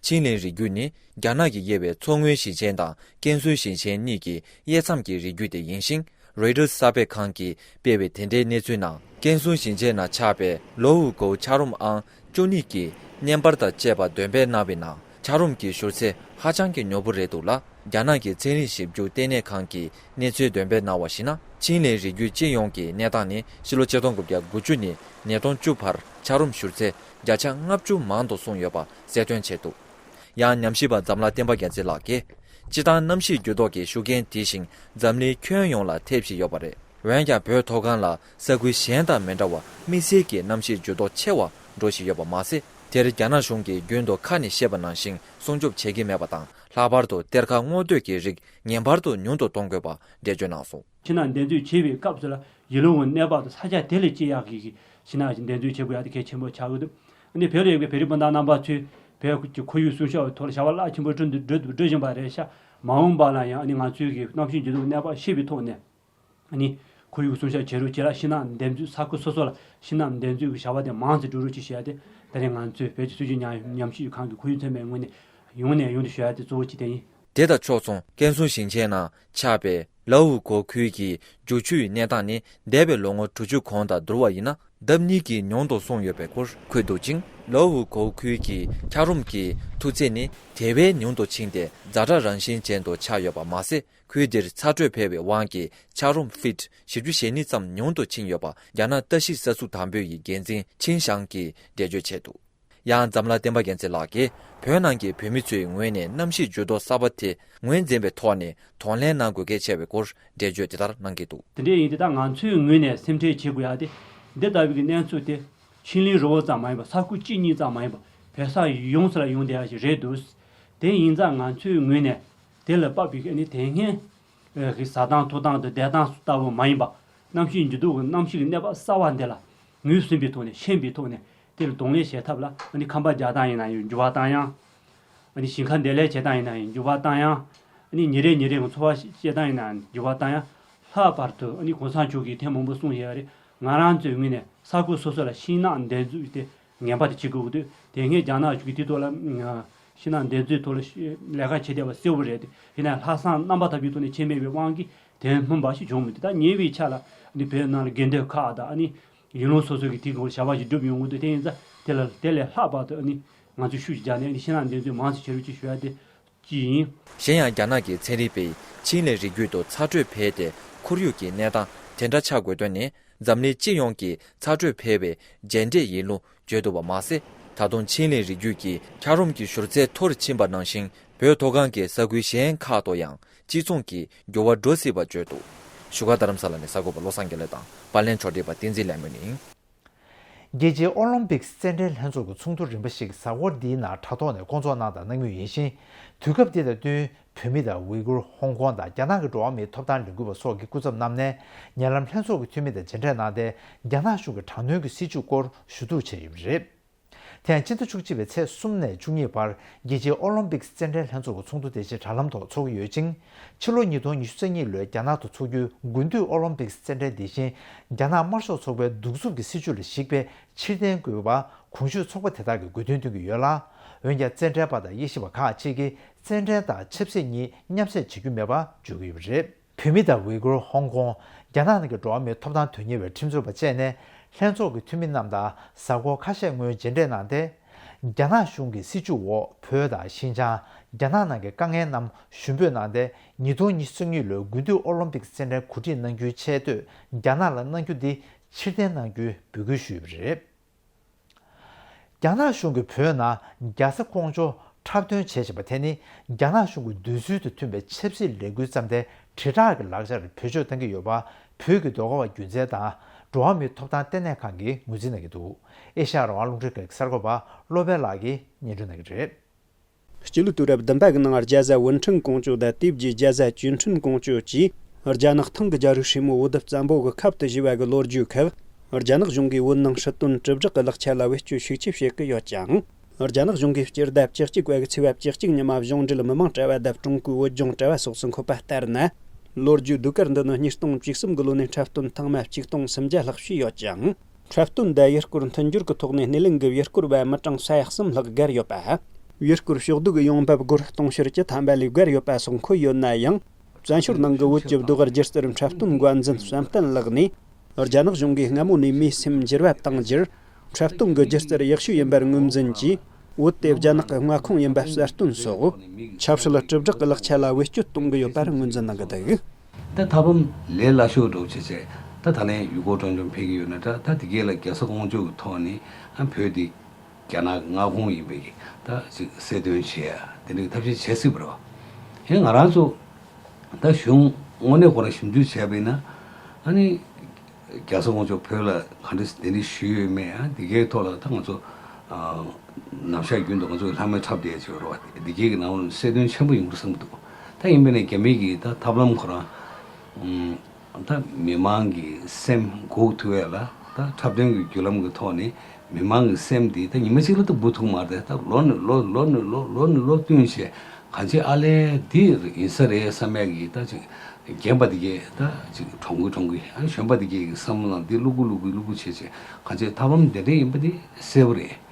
ཆིང་ལི་རི་རྒྱུད་ནི་རྒྱ་ནག་གིས་དབྱེ་བའི་མཚོ་སྔོན་ཞིང་ཆེན་དང་ཀན་སུའུ་ཞིང་ཆེན་གཉིས་ཀྱི་དབྱེ་མཚམས་ཀྱི་རི་རྒྱུད་དེ་ཡིན་ཞིང་། རོའི་ཊར་གསར་སྤེལ་ཁང་གིས་སྤེལ་བའི་དེ་འབྲེལ་གནས་ཚུལ་ནང་། ཀན་སུའུ་ཞིང་ཆེན་ནང་ཆགས་པའི་ལོའུ་ཀོའུ་འཁྱགས་རོམ་ཨང་བཅུ་གཉིས་ཀྱི་བརྙན་པར་དང་བཅས་པ་འདོན་སྤེལ་གནང་བའི་ནང་། འཁྱགས་རོམ་གྱི་བཞུར་ཚད་ཧ་ཅང་གི་མྱུར་པོ་རེད་འདུག་ལ། རྒྱ་ནག་གི་ཚན་རིག་ཞིབ་འཇུག་ལྟེ་གནས་ཁང་གིས་གནས་ཚུལ་འདོན་སྤེལ་གནང་བར་གཞིགས་ན། ཆིང་ལི་རི་རྒྱུད་སྤྱི་ཡོངས་ཀྱི་གནས་སྟངས་ནི་ཕྱི་ལོ་ཆིག་སྟོང་དགུ་བརྒྱ་དགུ་བཅུ་ནས་ཉིས་སྟོང་བཅུ་བར་འཁྱགས་རོམ་བཞུར་ཚད་བརྒྱ་ཆ་ལྔ་བཅུ་མང་དུ་སོང་ཡོད་པ་གསལ་སྟོན་བྱས་འདུག་ཡང་ཉམས་ཞིབ་པ་འཛམ་ལྷ་བསྟན་པ་རྒྱལ་མཚན་ལགས་ཀྱིས། སྤྱིར་བཏང་གནམ་གཤིས་འགྱུར་ལྡོག་གི་ཤུགས་རྐྱེན་དེ་བཞིན་འཛམ་གླིང་ཁྱོན་ཡོངས་ལ་ཐེབས་བཞིན་ཡོད་པ་རེད། འོན་ཀྱང་བོད་མཐོ་སྒང་ལ་ས་ཁུལ་གཞན་དང་མི་འདྲ་བར་དམིགས་བསལ་གྱི་གནམ་གཤིས་འགྱུར་ལྡོག་ཆེ་བ་འགྲོ་བཞིན་ཡོད་པ་མ་ཟད། དེར་རྒྱ་ནག་གཞུང་གིས་རྒྱུན་དུ་ཁ་ནས་བཤད་པ་ནང་བཞིན་སྲུང་སྐྱོབ་བྱེད་ཀྱི་མེད་པ་དང་། ལྷག་པར་དུ་གཏེར་ཁ་སྔོག་འདོན་གྱི་རིགས་ངེས་པར་དུ་ཉུང་དུ་གཏོང་དགོས་པ་འགྲེལ་བརྗོད་གནང་སོང་། ཕྱི་ནང་འགྲན་རྩོད་བྱེད་པའི་སྐབས་སུ་ལ་ཡུལ་ལུང་གི་གནས་བབ་དང་ས་ཆ་དེ་ལ་སྐྱེ་ཡག་གི་ཕྱི་ནང་གི་འགྲན་རྩོད་བྱེད་དགོས་ཡག་དེ་གལ་ཆེན་པོ་ཆགས་ཀྱི་འདུག་ཨ་ནི་བོད་ལ་ཡོད་པའི་བོད་རིགས་སྤུན་ཟླ་རྣམ་པ་ཚོས་བོད་ཀྱི་ཁོར་ཡུག་སྲུང་སྐྱོབ་ཐོག་ལ་བྱ་བ་རླབས་ཆེན་པོ་བསྐྲུན་འདུག་འགྲོ་འགྲོ་བཞིན་པ་རེད་ཤག་མ་འོངས་པ་ལ་ཡང་ཨ་ནི་ང་ཚོའི་གི་གནམ་གཤིས་འགྱུར་ལྡོག་གནས་བབ་ཤེས་པའི་ཐོག་ནས་ཨ་ནི་ཁོར་ཡུག་སྲུང་སྐྱོབ་བྱེད་རོགས་བྱེད་ལ་ཕྱི་ནང་འགྲན་རྩོད་ས་ཁུལ་སོ་སོ་ལ་ཕྱི་ནང་འགྲན་རྩོད་ཀྱི་བྱ་བ་དེ་མང་ཙམ་སྒྲུབ་རོགས་གྱིས་ཞུ་ཡ་དེ་ད་རེས་ང་ཚོས་བོད་ཀྱི་སྲིད་བྱུས་ཉམས་ཉམས་ཞིབ་ཁང་གི་ཁོར་ཡུག་ཚན་པའི་ངོས་ནས་ཡོང་ནས་ཡོང་དུ་ཞུ་ཡ་དེ་གཙོ་བོ་གཅིག་དེ་ཡིན། དེ་དང་ཕྱོགས་མཚུངས་ཀན་སུའུ་ཞིང་ཆེན་ནང་ཆགས་པའི་ལའུ་གོ་ཁུལ་གྱི་རྒྱུག་ཆུའི་གནས་སྟངས་ནི་འདས་པའི་ལོ་ངོ་དྲུག་ཅུ་གོང་དང་བསྡུར་བ་ཡིན་ན་ལྡབ་གཉིས་ཀྱིས་ཉུང་དུ་སོང་ཡོད་པའི་སྐོར་འཁོད་འདུག་ཅིང་། ལའུ་གོ་ཁུལ་གྱི་འཁྱགས་རོམ་གྱི་མཐུག་ཚད་ནི་དེ་བས་ཉུང་དུ་ཕྱིན་ཏེ་ཛ་དྲག་རང་བཞིན་ཅན་དུ་ཆགས་ཡོད་པ་མ་ཟད། ཁུལ་འདིར་ཚ་དྲོད་འཕེལ་བའི་དབང་གིས་འཁྱགས་རོམ་ཕིཊ་བཞི་བཅུ་ཞེ་གཉིས་ཙམ་ཉུང་དུ་ཕྱིན་ཡོད་པ་རྒྱ་ནག་ལྟ་ཞིབ་ས་ཚུགས་དང་པོའི་འགན་འཛིན་ཆིན་ཞང་གིས་འགྲེལ་བརྗོད་བྱས་འདུག་ཡང་འཛམ་གླིང་བསྟན་པ་རྒྱལ་མཚན་ལགས་ཀྱིས་བོད་ནང་གི་བོད་མི་ཚོའི་ངོས་ནས་གནམ་གཤིས་འགྱུར་ལྡོག་གསར་པ་དེ་ངོས་འཛིན་པའི་ཐོག་ནས་གདོང་ལེན་གནང་དགོས་གལ་ཆེ་བའི་སྐོར་འགྲེལ་བརྗོད་དེ་ལྟར་གནང་གི་འདུག་དེ་འདྲ་ཡིན་དུས་ད་ང་ཚོའི་ངོས་ནས་སེམས་ཁྲལ་བྱེད་དགོས་ཡ་དེ་འདི་ལྟ་བུའི་གི་གནས་ཚུལ་དེ་ཆིན་ལི་རི་བོ་ཙམ་མ་ཡིན་པར་ས་ཁུལ་གཅིག་གཉིས་ཙམ་མ་ཡིན་པར་བོད་ས་ཡོངས་སུ་ལ་ཡོང་བསྡད་ཡ་ཞིག་རེད་འདུག་དེ་ཡིན་ཙང་ང་ཚོའི་ངོས་ནས་དེ་ལ་དཔག་པའི་གི་ཨ་ནི་དེ་སྔའི་གི་ཟ་སྟངས་འཐུང་སྟངས་དང་བསྡད་སྟངས་ལྟ་བུ་མ་ཡིན་པར་གནམ་གཤིས་འགྱུར་ལྡོག་གི་གནམ་གཤིས་ཀྱི་གནས་བབ་གསར་བ་འདི་ལ་ངོས་ཟིན་པའི་ཐོག་ནས་ཤེས་པའི་ཐོག་ནས་དེ་ལ་གདོང་ལེན་བྱེད་ཐབས་ལ་ཨ་ནི་ཁང་པ་རྒྱག་སྟངས་ཡིན་ན་ཡང་འགྱུར་བ་བཏང་ཡང་། ཨ་ནི་ཞིང་ཁ་འདེབས་ལས་བྱེད་སྟངས་ཡིན་ན་ཡང་འགྱུར་བ་བཏང་ཡང་། ཨ་ནི་ཉིན་རེ་ཉིན་རེ་གི་འཚོ་བ་སྐྱེལ་སྟངས་ཡིན་ན་ཡང་འགྱུར་བ་བཏང་ཡང་། ལྷག་པར་དུ་ཨ་ནི་གོང་ས་མཆོག་གིས་ཐེངས་མང་པོ་གསུངས་ཡོད་རེད། ང་རང་ཚོའི་ངོས་ནས་ས་ཁུལ་སོ་སོ་ལ་ཤིང་ནགས་འདེབས་འཛུགས་དེ་ངེས་པར་དུ་བྱེད་དགོས་ཀྱི་འདུག་དེ་སྔའི་རྒྱ་ནག་གཞུང་གིས་དེའི་ཐོག་ལ་ཤིང་ནགས་འདེབས་འཛུགས་ཐོག་ལ་ལས་ཀ་བྱེད་བསྡད་པ་གསལ་པོ་རེད་དེ། ཡིན་ན་ཡང་ལྷག་བསམ་རྣམ་པ་དག་པའི་ཐོག་ནས་བྱས་མེད་པའི་དབང་གིས་དེ་སྨིན་པ་ཞིག་བྱུང་མི་འདུག་ད་ཉེ་བའི་ཆར་ལ་ཨ་ནི་བོད་ནང་ལ་དགོན་སྡེ་ཁག་དང་ཨ་ནི་ཡུལ་ལུང་སོ་སོ་གི་དེའི་སྐོར་བྱ་བ་ཞིག་བསྒྲུབས་ཡོང་གི་འདུག་དེ་ཡིན་ཙང་དེ་ལ་དེ་ལས་ལྷག་པར་དུ་ཨ་ནི་ང་ཚོས་ཤུགས་ཤིག་རྒྱག་ནས་ཨ་ནི་ཤིང་ནགས་འདེབས་འཛུགས་མང་ཙམ་བྱེད་རོགས་ཅེས་ཞུ་ཡ་དེ་ ཀྱི་ཡིན། གཞན་ཡང་རྒྱ་ནག་གི་ཚན་རིག་པས་ཆིན་ལི་རི་རྒྱུད་དུ་ཚ་དྲོད་འཕེལ་ཏེ་ཁོར་ཡུག་གི་གནས་སྟངས་དེ་འདྲ་ཆགས་དགོས་དོན་ནི་འཛམ་གླིང་སྤྱི་ཡོངས་ཀྱི་ཚ་དྲོད་འཕེལ་བའི་རྗེས་འབྲས་ཡིན་ལུགས་བརྗོད་འདུག་པ་མ་ཟད། ད་དུང་ཆིན་ལི་རི་རྒྱུད་ཀྱི་འཁྱགས་རོམ་གྱི་བཞུར་རྩ་མཐོ་རུ་ཕྱིན་པ་ནང་བཞིན་བོད་མཐོ་སྒང་གི་ས་ཁུལ་གཞན་ཁག་ཏུ་ཡང་གཅིག་མཚུངས་ཀྱི་འགྱུར་བ་འགྲོ་སྲིད་པ་བརྗོད་འདུག་བཞུགས་སྒར་རྡ་རམ་ས་ལ་ནས་གསར་འགོད་པ་བློ་བཟང་དགེ་ལེགས་དང་པར་ལེན་ཕྱོགས་སྒྲིག་པ་བསྟན་འཛིན་ལྷ་མོ་ཡིན། རྒྱལ་སྤྱིའི་ཨོ་ལིམ་པིག་རྩེད་འགྲན་ལྷན་ཚོགས་ཀྱི་ཚོགས་འདུ་རིམ་པ་ཞིག་གཟའ་འཁོར་འདིའི་ནང་དྲ་ཐོག་ནས་བསྐོང་ཚོགས་གནང་དང་གནང་མུས་ཡིན་ཞིང་། དུས་སྐབས་འདི་དང་བསྟུན་བོད་མི་དང་ཝི་གུར། ཧོང་ཀོང་དང་རྒྱ་ནག་གི་འགྲོ་བ་མིའི་ཐོབ་ཐང་ལས་འགུལ་བ་སོགས་ཀྱི་སྐུ་ཚབ་རྣམས་ནས་ཉེ་ལམ་ལྷན་ཚོགས་ཀྱི་འཐུས་མི་དང་མཇལ་འཕྲད་གནང་སྟེ། རྒྱ་ནག་གཞུང་གི་དྲག་གནོན་གྱི་སྲིད་བྱུས་སྐོར་ཞུ་གཏུག་བྱས་ཡོད་པ་རེད། དེ་ཡང་སྤྱི་ཟླ་བཅུ་གཅིག་པའི་ཚེས་གསུམ་ནས་བཅུ་གཉིས་བར་རྒྱལ་སྤྱིའི་ཨོ་ལིམ་པིག་རྩེད་འགྲན་ལྷན་ཚོགས་ཀྱི་ཚོགས་འདུ་དེ་བཞིན་དྲ་ལམ་ཐོག་འཚོགས་ཀྱི་ཡོད་ཅིང་། ཕྱི་ལོ་ཉིས་སྟོང་ཉི་ཤུ་རྩ་གཉིས་ལོའི་རྒྱ་ནག་ཏུ་འཚོགས་རྒྱུའི་དགུན་དུས་ཨོ་ལིམ་པིག་རྩེད་འགྲན་དེ་བཞིན་རྒྱ་ནག་དམར་ཤོག་ཚོགས་པའི་གདུག་རྩུབ་ཀྱི་སྲིད་བྱུས་ལ་གཞིགས་པའི་ཕྱིར་འཐེན་དགོས་པ་གོང་ཞུས་ཚོགས་པ་དེ་དག་གིས་དགོས་འདུན་བཏོན་གྱི་ཡོད་ལ། འོན་ཀྱང་རྩེད་འགྲན་པ་དང་དབྱེ་ཞིབ་པ་ཁག་ཅིག་གིས་རྩེད་འགྲན་དང་ཆབ་སྲིད་གཉིས་མཉམ་བསྲེས་བྱེད་རྒྱུ་མེད་པ་བརྗོད་ཀྱི་ཡོད་པ་རེད། བོད་མི་དང་ཝི་གུར། ཧོང་ཀོང་། རྒྱ་ནག་ནང་གི་འགྲོ་བ་མིའི་ཐོབ་ཐང་དོན་གཉེར་བའི་ཁྲིམས་རྩོད་པ་བཅས་ནས་ལྷན་ཚོགས་ཀྱི་འཐུས་མི་རྣམས་དང་གཟའ་འཁོར་ཁ་ཤས་སྔོན་མཇལ་འཕྲད་གནང་སྟེ། རྒྱ་ནག་གཞུང་གི་སྲིད་བྱུས་འོག་བོད་དང་ཤིན་ཅང་། རྒྱ་ནག་ནང་གི་དཀའ་ངལ་རྣམས་ཞུ་འབོད་གནང་སྟེ། ཉིས་སྟོང་ཉི་ཤུ་རྩ་གཉིས་ལོའི་དགུན་དུས་ཨོ་ལིམ་པིག་རྩེད་འགྲན་གོ་སྒྲིག་གནང་རྒྱུའི་ཆེད་དུ་རྒྱ་ནག་ལ་གནང་རྒྱུ་འདི་ཕྱིར་འཐེན་གནང་རྒྱུའི་འབོད་སྐུལ་ཞུས་པ་རེད། རྒྱ་ནག་གཞུང་གིས་བོད་ནང་རྒྱ་བཟའ་ཀོང་ཇོ་འཁྲབ་སྟོན་བྱེད་བཞིན་པ་དེ་ནི་རྒྱ་ནག་གཞུང་གི་འདོད་ཚུལ་དང་མཐུན་པའི་ཆབ་སྲིད་ལས་འགུལ་ཙམ་སྟེ། དྲིལ་བསྒྲགས་ཀྱི་ལག་ཆར་བེད་སྤྱོད་གཏང་གི་ཡོད་པ་བོད་ཀྱི་ཟློས་གར་བ་རྒྱུ་མཚན་དང་འགྲོ་བ་མིའི་ཐོབ་ཐང་ལྟེ་གནས་ཁང་གིས་ངོས་འཛིན་གནང་གི་འདུག་ཨེ་ཤ་ཡ་རང་དབང་རླུང་འཕྲིན་ཁང་གི་གསར་འགོད་པ་བློ་དཔལ་ལགས་ཀྱིས་སྙན་སྒྲོན་གནང་གི་རེད། སྤྱི་ལོའི་དུས་རབས་བདུན་པ་གི་ནང་རྒྱ་བཟའ་ཝུན་ཁྲིན་ཀོང་ཇོ་དང་དེའི་རྗེས་རྒྱ་བཟའ་ཅུན་ཁྲིན་ཀོང་ཇོ་བཅས་རྒྱ་ནག་ཐང་གི་རྒྱལ་རིགས་ཧྲིལ་མོ་བོད་དུ་བཙན་པོ་གི་ཁབ་ཏུ་བཞེས་པ་གི་ལོ་རྒྱུས་ཁག་རྒྱ་ནག་གཞུང་གིས་བོད་ནང་སྲིད་དོན་དྲིལ་བསྒྲགས་ཀྱི་ལག་ཆ་ལ་བེད་སྤྱོད་ཤུགས་ཆེ་བྱེད་ཀྱི་ཡོད་ཅིང་། རྒྱ་ནག་གཞུང་གིས་སྤྱི་ཟླ་བཅུ་གཅིག་པ་གི་ཚེས་པ་བཅུ་གཅིག་ཉི་མ་གཞུང་འབྲེལ་མི་མང་དྲ་བ་དང་ཀྲུང་གོའི་བོད་ལྗོངས་དྲ་བ་སོགས་སུ་འཁོད་པ་ལྟར་ན། ལོ་རྒྱུས་ཟློས་གར་འདི་ནི་ཉིས་སྟོང་བཅུ་གསུམ་གི་ལོ་ནས་འཁྲབ་སྟོན་ཐེངས་མ་ཆིག་སྟོང་སུམ་བརྒྱ་ལྷག་བྱས་ཡོད་ཅིང་། འཁྲབ་སྟོན་འདི་ཡུལ་སྐོར་མཐུན་སྦྱོར་གྱི་ཐོག་ནས་སྣེ་ལེན་གྱི་ཡུལ་སྐོར་བ་མི་གྲངས་ས་ཡ་གསུམ་ལྷག་བརྒལ་ཡོད་པ། ཡུལ་སྐོར་ཕྱོགས་བསྡུས་ཀྱི་ཡོང་འབབ་སྒོར་སྟོང་ཕྱུར་བཅུ་ཐམ་པ་ལས་བརྒལ་ཡོད་པ་སོགས་འཁོད་ཡོད་ན་ཡང་། བཙན་བྱོལ་ནང་གི་བོད་ཀྱི་ཟློས་གར་སྒྱུ་རྩལ་འཁྲབ་སྟོན་འགོ་འཛིན་བསམ་གཏན་ལགས་ནས། རྒྱ་ནག་གཞུང་གིས་སྔ་མོ་ནས་མིའི་སེམས་འགྱུར་བ་བཏང་རྒྱུར། འཁྲབ་སྟོན་གྱི་སྒྱུ་རྩལ་ཡག་ཤོས་ཡིན་པར་ངོས་འཛིན་གྱིས། བོད་དེ་རྒྱ་ནག་གི་མངའ་ཁོངས་ཡིན་པ་གསལ་སྟོན་སོགས། ཆབ་སྲིད་དྲིལ་བསྒྲགས་ཀྱི་ལག་ཆ་ལ་བེད་སྤྱོད་གཏོང་གི་ཡོད་པར་ངོས་འཛིན་གནང་གི་འདུག་ད་ཐབས་ལམ་ལས་སླ་ཤོས་འདྲ་བོ་བྱས་བྱས། ད་ད་ལན་ཡུལ་སྐོར་སྤྲོ་འཆམ་ཕེབས་ཀྱི་ཡོད་ན་འདྲ། ད་དེ་གས་ལ་རྒྱ་བཟའ་ཀོང་ཇོ་གི་ཐོག་ནས་ཨ་བོད་འདི་རྒྱ་ནག་གི་མངའ་ཁོངས་ཡིན་པའི་གི་ད་ཅིག་གསལ་སྟོན་བྱེད་ཡ་དེ་འདྲའི་ཐབས་ཤེས་བྱེད་སྲིད་པ་རེད་བ། ཡང་ང་རང་ཚོ་ད་གཞུང་དངོས་གནས་ཁོ་རང་ཞིབ་འཇུག་བྱས་པ་ཡིན་ན། ཨ་ནི་རྒྱ་བཟའ་ཀོང་ཇོ་བོད་ལ་ག་འདྲ་གདན་འདྲེན་ཞུས་ཡོད་མེད། ཨ་འདི་གའི་ཐོག་ལ་ད་ང་ཚོ་ཨ་ནམ་ཞག་རྒྱུན་དུ་ང་ཚོ་ལྷ་མོའི་འཁྲབ་བསྡད་ཡོད་རེད་བ། འདི་གའི་གི་ནང་ལ་གསལ་སྟོན་ཆེན་པོ་ཡོང་གི་རེད་བསམ་གྱི་འདུག་ད་ཡིན་པས་ན་རྒྱ་མི་གི་ད་ཐབས་ལམ་ཁོ་རང་ཨམ། ད་མི་མང་གི་སེམས་འགུག་ཐུབ་ཡ་ལ་ད་འཁྲབ་སྟོན་གྱི་བརྒྱུད་ལམ་གྱི་ཐོག་ནས་མི་མང་གི་སེམས་འདི་ད་ཉི་མ་གཅིག་ལ་ད་འབུད་ཐུབ་མ་རེད། ད་ལོ་ནས་ལོ་ལོ་ནས་ལོ་ལོ་ནས་ལོ་བསྟུན་བྱས་གང་ཅི་ཨ་ལས་འདི་ཡིན་ས་རེད་བསམ་ཡ་གི་ད་ཅིག་རྒན་པ་འདི་གས་ད་ཅིག་གྲོང་གུད་གྲོང་གུད། ཨ་གཞོན་པ་འདི་གས་ཀྱི་བསམ་བློ་ནང་འདི་བླུག་གུ་བླུག་གུ་བླུག་གུ་བྱས་བྱས་གང་ཅི་ཐབས་ལམ་འདི་འདྲ་ཡིན་པ་འདི་གསལ་པོ་རེད།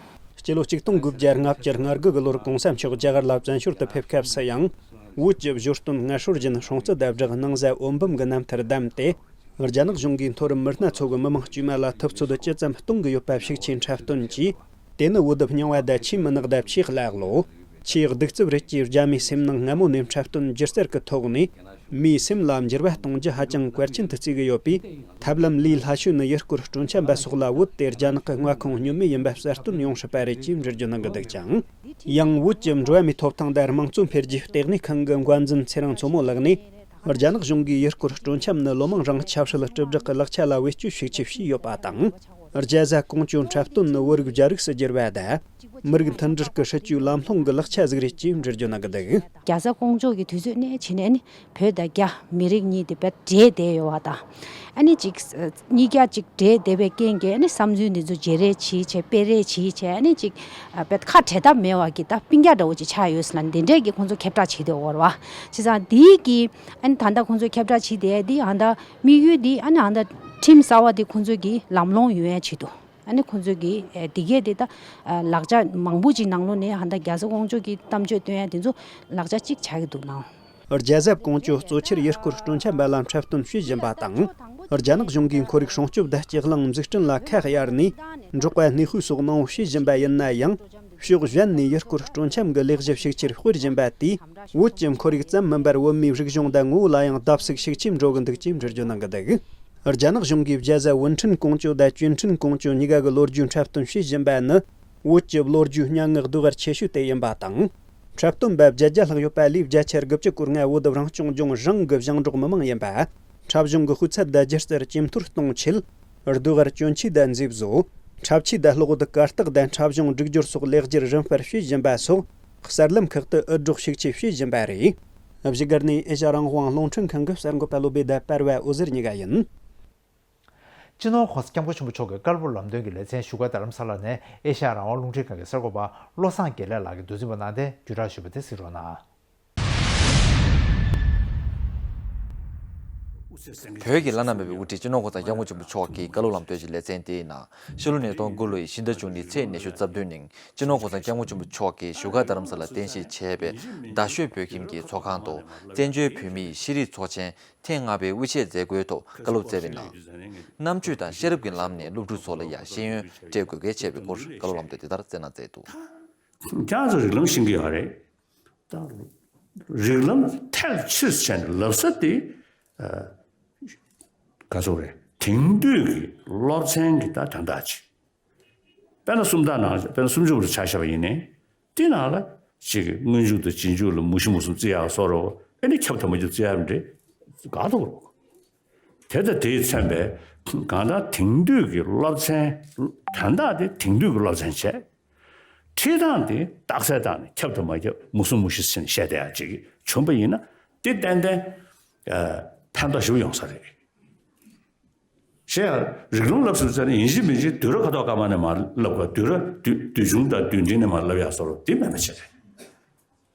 སྤྱི་ལོ་ཆིག་སྟོང་དགུ་བརྒྱ་ལྔ་བཅུ་ང་དགུ་གི་ལོར་གོང་ས་མཆོག་རྒྱ་གར་ལ་བཙན་བྱོལ་དུ་ཕེབས་སྐབས་སུ་ཡང་། བོད་ཀྱི་བཞུགས་སྟོན་ངལ་སྲོལ་བཞིན་སྲོང་བཙན་སྡེ་བྲག་ནང་བཟའ་འོད་འབུམ་གྱི་རྣམ་ཐར་བདམས་ཏེ། རྒྱ་ནག་གཞུང་གིས་མཐོ་རིམ་མི་སྣ་ཚོ་གི་མི་མང་དཀྱུས་མ་ལ་ཐུབ་ཚོད་ཇི་ཙམ་གཏོང་གི་ཡོད་པ་ཤུགས་ཆེ་འཁྲབ་སྟོན་གྱིས། དེ་ནི་བོད་རྙིང་བ་དང་ཆེས་མི་ནག་དང་ཆེས་གླ་ལོ། ཆེས་གདུག་རྩུབ་རིགས་ཀྱི་རྒྱ་མིའི་སེམས་ནང་སྔ་མོ་ནས་འཁྲབ་སྟོན་སྒྱུ་རྩལ་གྱི་ཐོག་ནས། མིའི་སེམས་ལ་འགྱུར་བ་གཏོང་རྒྱུ་ཧ་ཅང་གལ་ཆེན་དུ་བརྩི་གི་ཡོད་པས། ཐབས་ལམ་ལས་སླ་ཤོས་ནི་ཡུལ་སྐོར་སྤྲོ་འཆམ་པ་སོགས་ལ་བོད་དེ་རྒྱ་ནག་གི་མངའ་ཁོངས་བསྙོན་མེད་ཡིན་པ་གསལ་སྟོན་ཡོང་སྲིད་པ་རེད་ཅེས་འགྲེལ་བརྗོད་གནང་གི་འདུག་ཅིང་། ཡང་བོད་ཀྱི་འགྲོ་བ་མིའི་ཐོབ་ཐང་དང་དམངས་གཙོ་འཕེལ་རྒྱས་ལྟེ་གནས་ཁང་གི་འགོ་འཛིན་ཚེ་རིང་མཚོ་མོ་ལགས་ནས། རྒྱ་ནག་གཞུང་གིས་ཡུལ་སྐོར་སྤྲོ་འཆམ་ནི་ལོ་མང་རིང་ཆབ་སྲིད་དྲིལ་བསྒྲགས་ཀྱི་ལག་ཆ་ལ་བེད་སྤྱོད་ཤུགས་ཆེ་བྱས་ཡོད་པ་དང་། རྒྱ་བཟའ་ཀོང་ཇོའི་འཁྲབ་སྟོན་ནི་བོད་རིགས་རྒྱ་རིགས་སུ་བསྒྱུར་བ་དང་། མི་རིགས་མཐུན་སྒྲིལ་གྱི་སྲིད་བྱུས་ལམ་ལྷོང་གི་ལག་ཆ་ཟིག་རེད་ཅེས་འགྲེལ་བརྗོད་གནང་གི་འདུག་རྒྱ་བཟའ་ཀོང་ཇོ་གི་དུས་ཚོད་ནས་བྱས་ནས་ནི། བོད་དང་རྒྱ་མི་རིགས་གཉིས་དེ་བེད་འདྲེས་བསྡད་ཡོད་པ་དང་། ཨ་ནི་ཅིག་གཉིས་ཀ་ཅིག་འདྲེས་བསྡད་པའི་རྐྱེན་གྱིས་ཨ་ནི་བསམ་ཚུལ་འདི་ཚོ་བརྗེ་རེས་བྱས་བྱས་སྤེལ་རེས་བྱས་བྱས་ཨ་ནི་ཅིག་བེད་ཁ་བྲལ་ཐབས་མེད་པ་གི་ད་སྤུན་ཀྱག་འདྲ་བོ་ཅིག་ཆགས་ཡོད་ཟེར་ལ་འདི་འདྲས་ཀྱི་ཁོང་ཚོ་ཁྱབ་བསྒྲགས་བྱས་བསྡད་ཡོད་རེད་བ། བྱས་ཙང་འདི་གི་ཨ་ནི་ད་ལྟ་ཁོང་ཚོས་ཁྱབ་བསྒྲགས་བྱས་བསྡད་དེ་ཨ་ད་དམིགས་ཡུལ་འདི་ཨ་ནི་ཨ་ད་ཁྲིམས་གསར་བ་འདི་ཁོང་ཚོས་གི་ལམ་ལྷོང་ཡོང་ཡ་ཆེད་དུ། ཨ་ནི་ཁོང་ཚོས་ཀྱིས་ཨེ་འདི་གས་དེ་ད་ཨ་ལག་ཆ་མང་པོ་ཅིག་ནང་ལོགས་ནས་ཧ་ད་རྒྱ་བཟའ་ཀོང་ཇོ་གི་གཏམ་བརྗོད་སྟོན་ཡ་དེ་ཚོ་ལག་ཆ་གཅིག་ཆགས་ཀྱི་འདུག་ནའང་། རྒྱལ་ཟབ་ཀོང་ཇོ་གཙོ་ཆེར་ཡུལ་སྐོར་སྤྲོ་འཆམ་པ་ལ་འཁྲབ་སྟོན་བྱེད་བཞིན་པ་དང་། རྒྱ་ནག་གཞུང་གིས་ཁོར་ཡུག་སྲུང་སྐྱོབ་དང་སྤྱི་གླིང་འཛུགས་སྐྲུན་ལ་ཁ་གཡར་ནས་འབྲོག་པ་གནས་སྤོས་སོགས་གནང་བ་བྱེད་བཞིན་པ་ཡིན་ན་ཡང་། ཕྱོགས་གཞན་ནས་ཡུལ་སྐོར་སྤྲོ་འཆམ་གྱི་ལས་གཞི་ཤུགས་ཆེར་སྤེལ་བཞིན་པ་དེས། བོད་ཀྱི་ཁོར་ཡུག་ཙམ་མིན་པར། བོད་མིའི་རིག་གཞུང་དང་ངོ་བོ་ལ་ཡང་བརྡབ་གསིག་ཤུགས་ཆེ་འགྲོ་གི་འདུག་ཅེས་འགྲེལ་བརྗོད་གནང་གི་འདུག་རྒྱ་ནག་གཞུང་གིས་རྒྱལ་བཟའ་ཝུན་ཁྲིན་ཀོང་ཇོ་དང་ཅུན་ཁྲིན་ཀོང་ཇོ་གཉིས་ཀ་གི་ལོ་རྒྱུས་འཁྲབ་སྟོན་བྱེད་བཞིན་པ་ནི། བོད་ཀྱི་ལོ་རྒྱུས་སྙན་ངག་ཟློས་གར་ཆེ་ཤོས་དེ་ཡིན་པ་དང་། འཁྲབ་སྟོན་པ་བརྒྱད་བརྒྱ་ལྷག་ཡོད་པ་ལས། བརྒྱ་ཆ་དགུ་བཅུ་སྐོར་ལྔ་བོད་རང་སྐྱོང་ལྗོངས་རང་གི་ཞིང་འབྲོག་མི་མང་ཡིན་པ། འཁྲབ་གཞུང་གི་སྤུས་ཚད་དང་སྒྱུ་རྩལ་ཇེ་མཐོར་གཏོང་ཆེད། ཟློས་གར་གྱོན་ཆས་དང་མཛེས་བཟོ། འཁྲབ་ཆས་དང་གློག་འོད་གར་སྟེགས་དང་འཁྲབ་གཞུང་སྒྲིག་སྦྱོར་སོགས་ལེགས་སྒྱུར་རིམ་སྤེལ་བྱེད་བཞིན་པ་སོགས། གསར་ལམ་ཁག་ཏུ་འུད་སྒྲོག་ཤུགས་ཆེ་བྱེད་བཞིན་པ་རེད། བཞུགས་སྒར་ནས་ཨེ་ཤ་རང་དབང་རླུང་འཕྲིན་ཁང་གི་གསར་འགོད་པ་བློ་བྷེ་དང་པར་བ་འོད་ཟེར་གཉིས་ཀ་ཡིན། སྤྱི་ནོར་༸གོང་ས་༸སྐྱབས་མགོན་ཆེན་པོ་མཆོག་གི་བཀའ་སློབ་ལམ་སྟོན་གྱི་ལེ་ཚན་བཞུགས་སྒར་རྡ་རམ་ས་ལ་ནས་ཨེ་ཤ་ཡ་རང་དབང་རླུང་འཕྲིན་ཁང་གི་གསར་འགོད་པ་བློ་བཟང་དགེ་ལེགས་ལགས་ཀྱིས་མདོར་བསྡུས་པ་གནང་སྟེ་བརྒྱུད་བསྒྲགས་ཞུས་པ་དེ་གཟིགས་རོགས་གནང་། བོད་ཀྱི་བླ་ན་མེད་པའི་དབུ་ཁྲིད་སྤྱི་ནོར་༸གོང་ས་༸སྐྱབས་མགོན་ཆེན་པོ་མཆོག་གི་བཀའ་སློབ་ལམ་སྟོན་གྱི་ལེ་ཚན་དེའི་ནང་། ཕྱི་ལོ་ཉིས་སྟོང་དགུ་ལོའི་ཕྱི་ཟླ་བཅུ་གཉིས་ཚེས་ཉི་ཤུ་རྩ་བདུན་ཉིན་སྤྱི་ནོར་༸གོང་ས་༸སྐྱབས་མགོན་ཆེན་པོ་མཆོག་གིས་བཞུགས་སྒར་རྡ་རམ་ས་ལར་རྟེན་གཞི་བྱས་པའི་རྡ་ཤོད་བོད་ཁྱིམ་གྱི་ཚོགས་ཁང་དུ། བཙན་བྱོལ་བོད་མིའི་ཤེས་རིག་ཚོགས་ཆེན་ཐེངས་ལྔ་པའི་དབུ་འབྱེད་མཛད་སྒོའི་ཐོག་བཀའ་སློབ་སྩལ་བའི་ནང་། རྣམ་དཔྱོད་དང་ཤེས་རབ་ཀྱི་ལམ་ནས་སློབ་ཕྲུག་ཚོ་ལ་ཡང་ཤེས་ཡོན་སྤྲད་དགོས་གལ་ཆེ་བའི་སྐོར་བཀའ་སློབ་ལམ་སྟོན་དེ་ལྟར་སྩལ་གནང་མཛད་འདུག་ཁྱེད་རང་ཚོ་རིགས་ལམ་ཤེས་ཀྱི་ཡོད་རེད། ད་རིགས་ལམ་ཐལ་ཆེས་བྱས་ནས་ལབ་ས་དེ། ཨ། ག་ཚོད་རེད། དེང་དུས་ཀྱི་སློབ་ཚན་གྱི་ད་དོན་དག་ཅིག་དཔེར་ན་སུམ་རྟགས་ནང་། དཔེར་ན་སུམ་ཅུ་པ་ལ་ཆ་བཞག་པ་ཡིན་ནའི། དེ་ནང་ལ་ཅིག་སྔོན་འཇུག་དང་རྗེས་འཇུག་ལ་མུ་བཞི་མུ་གསུམ་བརྩི་ཡག་བཟོ་འདྲ་བོ། ཨ་ནི་ཁྱབ་དང་མ་ཁྱབ་བརྩི་ཡག་འདྲ་དགའ་འདུག་དེ་དང་དེས་མཚོན་པའི་གང་ལྟར་དེང་དུས་ཀྱི་སློབ་ཚན། དོན་དག་དེ་དེང་དུས་ཀྱི་སློབ་ཚན་བྱས། ཁྲིད་སྟངས་དེ་རྟགས་གསལ་བཏང་ནས་ཁྱབ་དང་མ་ཁྱབ་མུ་གསུམ་མུ་བཞི་ཟེར་ནས་བཤད་བསྡད་ཡག་ཅིག་བྱུང་པ་ཡིན་ན། དེ་ཏན་ཏན་ཨ་ཕན་ཐོགས་ཞེ་པོ་ཡོང་ས་རེད། བྱས་ཡང་རིགས་ལམ་བསླབ་ཟེར་ཙང་ནས་ཡིན་གཅིག་མིན་གཅིག་དུས་རབས་ཁ་ཐོག་སྐར་མ་ནས་མར་བསླབ་དགོས། དུས་རབས་དུས་དུས་ཆུང་དང་དུས་འབྲིང་ནས་མར་བསླབ་ཡག་བཟོ་འདྲ་བོ་དེ་མེད་པ་བྱས་རེད།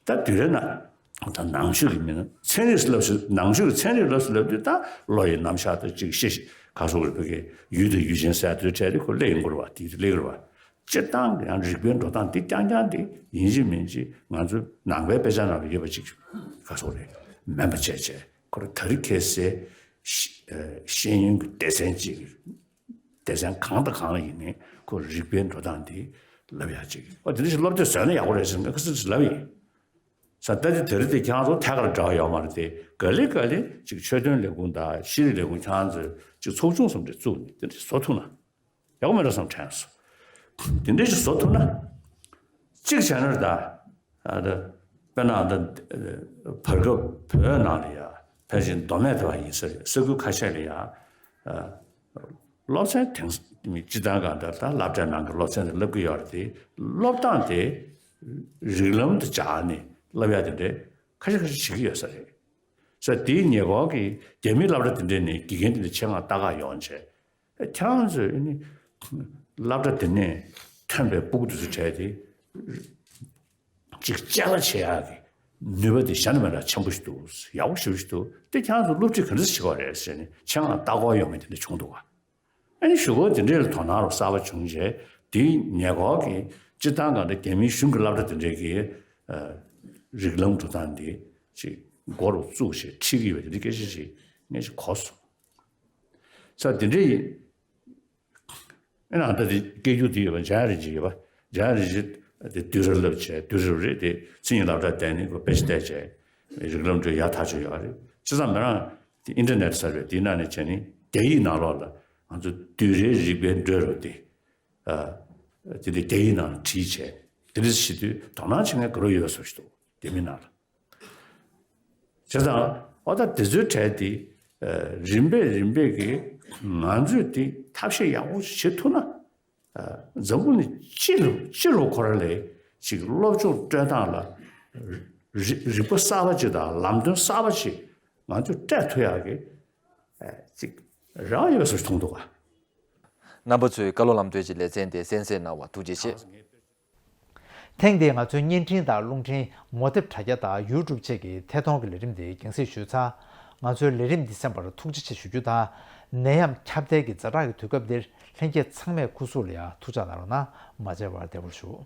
ད་དུས་རབས་ནང་། ད་ནང་ཆོས་ཀྱི་མི་སྣ་ཚན་རིག་བསླབ་ཟེར། ནང་ཆོས་ཀྱི་ཚན་རིག་བསླབ་ཟེར་ལབ་དུས་ད་ལོ་ཡི་རྣམ་གཞག་དང་ཅིག་ཤེས་ཤེས་ག་སོགས་རེད། བོད་ཀྱི་ཡུལ་དང་ཡུལ་ཅན་ཟེར་དུས་བྲལ་ཏེ་ཁོ་སླེབས་ཡོང་གི་རེད་བ། དེ་སླེབས་ཀྱི་རེད་བ། སྤྱིར་བཏང་གི་ཡང་རིག་པའི་འགྲོ་སྟངས་འདི་རྐྱང་རྐྱང་འདི་ཡིན་གཅིག་མིན་གཅིག་ང་ཚོའི་ནང་པའི་དཔེ་ཆ་ནང་ལ་ཡོད་པ་ཅིག་ག་སོགས་རེད། མིན་པ་བྱས་བྱས་ཁོ་རང་ད་རེས་ཁ་སང་ཤེས་ཨ་ཤེས་ཡོན་གྱི་སྡེ་ཚན་ཅིག་སྡེ་ཚན་གང་དང་གང་ལ་ཡིན་ནའི་ཁོ་རིག་པའི་འགྲོ་སྟངས་འདི་ལབ་ཡག་ཅིག་ཨོ་དེ་འདྲ་ཞིག་སློབ་དེབ་བཟོས་ན་ཡག་པོ་རེད་ཟེར་ནས་ཁ་སང་ཞིག་ལབ་ཡིན། ས་ད་དེ་དེ་རིང་དེ་ཁྱེད་རང་ཚོ་ཐད་ཀར་འབྲེལ་བ་ཡོད་མ་རེད་དེ། ག་ལེ་ག་ལེ་ཅིག་ཆོས་དོན་ལས་ཁུངས་དང་ཤེས་རིག་ལས་ཁུངས་ཁྱེད་རང་ཚོས་ཅིག་ཚོགས་ཆུང་བཟོ་འདྲ་བཙུགས་ནས་དེ་འདྲ་བཟོ་ཐུབ་ན་ཡག་པོ་མེད་འགྲོ་བསམ་དྲན་སོང་། དེ་འདྲ་ཞིག་བཟོ་ཐུབ་ན། གཅིག་བྱས་ན་རེད་ད། ཨ་ད། དཔེར་ན་ད། བར་སྐབས་བོད་ནང་ལ་ཡ་ཕལ་ཆེར་མདོ་སྨད་དུ་བ་ཡིན་ས་རེད། ས་ཁུལ་ཁ་ཤས་ལ་ཡ། ཨ། སློབ་ཚན་དེང་སང་སྤྱིར་བཏང་གང་ལྟར་ད་སློབ་གྲྭའི་ནང་གི་སློབ་ཚན་དེ་བསླབ་ཀྱི་ཡོད་རེད་དེ། སློབ་སྟངས་དེ་རིགས་ལམ་དུ་སྦྱར་ནས་བསླབ་ཡ་དེ་འདྲ་ཁ་ཤས་ཁ་ཤས་བྱེད་ཀྱི་ཡོད་ས་རེད། ས་དེའི་ཉེ་འཁོར་གྱི་རྒྱ་མིའི་སློབ་གྲྭ་དེ་འདྲ་ནས་དགེ་རྒན་དེ་འདྲ་ཆེད་མངགས་ལྟ་ག་ཡོང་བྱས། ཨེ་ཁྱེད་རང་ཚོས་ཨེ་ནི་སློབ་གྲྭ་དེ་ནས་ཐོན་པའི་སྤུ་གུ་དེ་ཚོ་གྲས་དེ་ཅིག་དཔྱད་པ་བྱེད་ཡག་གི་ནུས་པ་དེ་གཞན་དང་མི་འདྲ་ཆེན་པོ་ཞིག་འདུག་ཡག་པོ་ཞེ་པོ་ཞིག་འདུག་དེ་ཁྱེད་རང་ཚོ་སློབ་ཁྲིད་ག་འདྲ་བྱེད་དགོས་རེད་ཟེར་ནས་ཆེད་མངགས་ལྟ་སྐོར་ཡོང་མཁན་དེ་འདྲ་བྱུང་འདུག་ག་ཨ་ནི་གཞུག་གུ་དེ་འདྲའི་ལ་དོ་སྣང་རོགས་གསར་པ་བྱུང་རྗེས་དེའི་ཉེ་འཁོར་གྱི་སྤྱིར་བཏང་གང་འདྲ་རྒྱ་མིའི་གཞུང་གི་སློབ་གྲྭ་དེ་འདྲའི་གི་ཨ་རིགས་ལམ་འགྲོ་སྟངས་འདི་ཅིག་འགོ་རུ་བཙུགས་བྱས་ཁྲིད་ཀྱི་ཡོད་པའི་དེ་འདྲའི་སྐད་ཆ་ཅིག་ངས་ཅིག་གོ་སོང་། ས་དེ་འདྲ་ཡིན། ཨེ་ན་ད་དེ་སྐད་སྒྱུར་དེ་ཡོད་པ། འཇམ་དབྱངས་རིན་ཆེན་ཡོད་པ། འཇམ་དབྱངས་རིན་ཆེན་དེ་དུས་རབས་བསླབ་བྱས། དུས་རབས་རེད་དེ་མཚན་ཉིད་སློབ་གྲྭ་བསྡད་ནས་ཁོ་དཔེ་ཆ་བལྟས་བྱས། རིགས་ལམ་འགྲོ་ཡག་ཐག་ཆོད་ཡོད་རེད། བྱས་ཙང་མི་རང་དེ་ཨིན་ཊར་ནེཊ་ཟེར་བའི་དེའི་ནང་ནས་བྱས་ནས་རྒྱ་ཡིག་ནང་ལོགས་ལ་ང་ཚོ་དུས་རབས་རིག་པའི་འགྲོས་རོ་དེ། ཨ། དེ་འདྲ་རྒྱ་ཡིག་ནང་བྲིས་བྱས་དེ་འདྲ་བྱེད་དུས་དོ་སྣང་བྱེད་མཁན་དགའ་རབ་ཡོད་པ་བཟོ་ཞིག་འདུག་རྒྱ་མི་ནང་ལ། བྱས་ཙང་ཨོ་ད་དེ་ཚོའི་གྲས་དེ་རིམ་པས་རིམ་པས་ཀྱིས་ང་ཚོས་དེ་ཐབས་ཤེས་ཡག་པོ་བྱེད་ཐུབ་ན། འཛམ་བུ་གླིང་སྤྱི་ལ་སྤྱི་ལ་ཁོ་རང་ལ་ཅིག་སློབ་སྦྱོང་སྤྲོད་སྟངས་ལ་རིག་རིག་པ་གསར་པ་ཅིག་དང་ལམ་སྟོན་གསར་པ་ཅིག་ང་ཚོས་སྤྲད་ཐུབ་ཡག་གི་ཅིག་རག་ཡོད་པ་བཟོ་ཞིག་མཐོང་འདུག་ག་རྣམ་པ་ཚོས་བཀའ་སློབ་ལམ་སྟོན་གྱི་ལེ་ཚན་དེ་གསན་གཟིགས་གནང་བར་ཐུགས་རྗེ་ཆེ། ཐེངས་འདིའི་ང་ཚོའི་བརྙན་འཕྲིན་དང་རླུང་འཕྲིན། ངོ་དེབ་དྲ་རྒྱ་དང་ཡུ་ཊུབ་བཅས་ཀྱི་ཐད་གཏོང་གི་ལས་རིམ་དེ་རྒྱང་སྲིང་ཞུས་ཚར། ང་ཚོའི་ལས་རིམ་འདི་གསན་པར་ཐུགས་རྗེ་ཆེ་ཞུ་རྒྱུ་དང་། ནད་ཡམས་ཁྱབ་གདལ་གྱི་ཛ་དྲག་གི་དུས་སྐབས་འདིར་ལྷན་རྒྱས་ཚང་མས་སྐུ་གཟུགས་ལ་ཡང་ཐུགས་ཅག་གནང་རོགས་གནང་། མ་མཇལ་བར་བདེ་པོར་བཞུགས།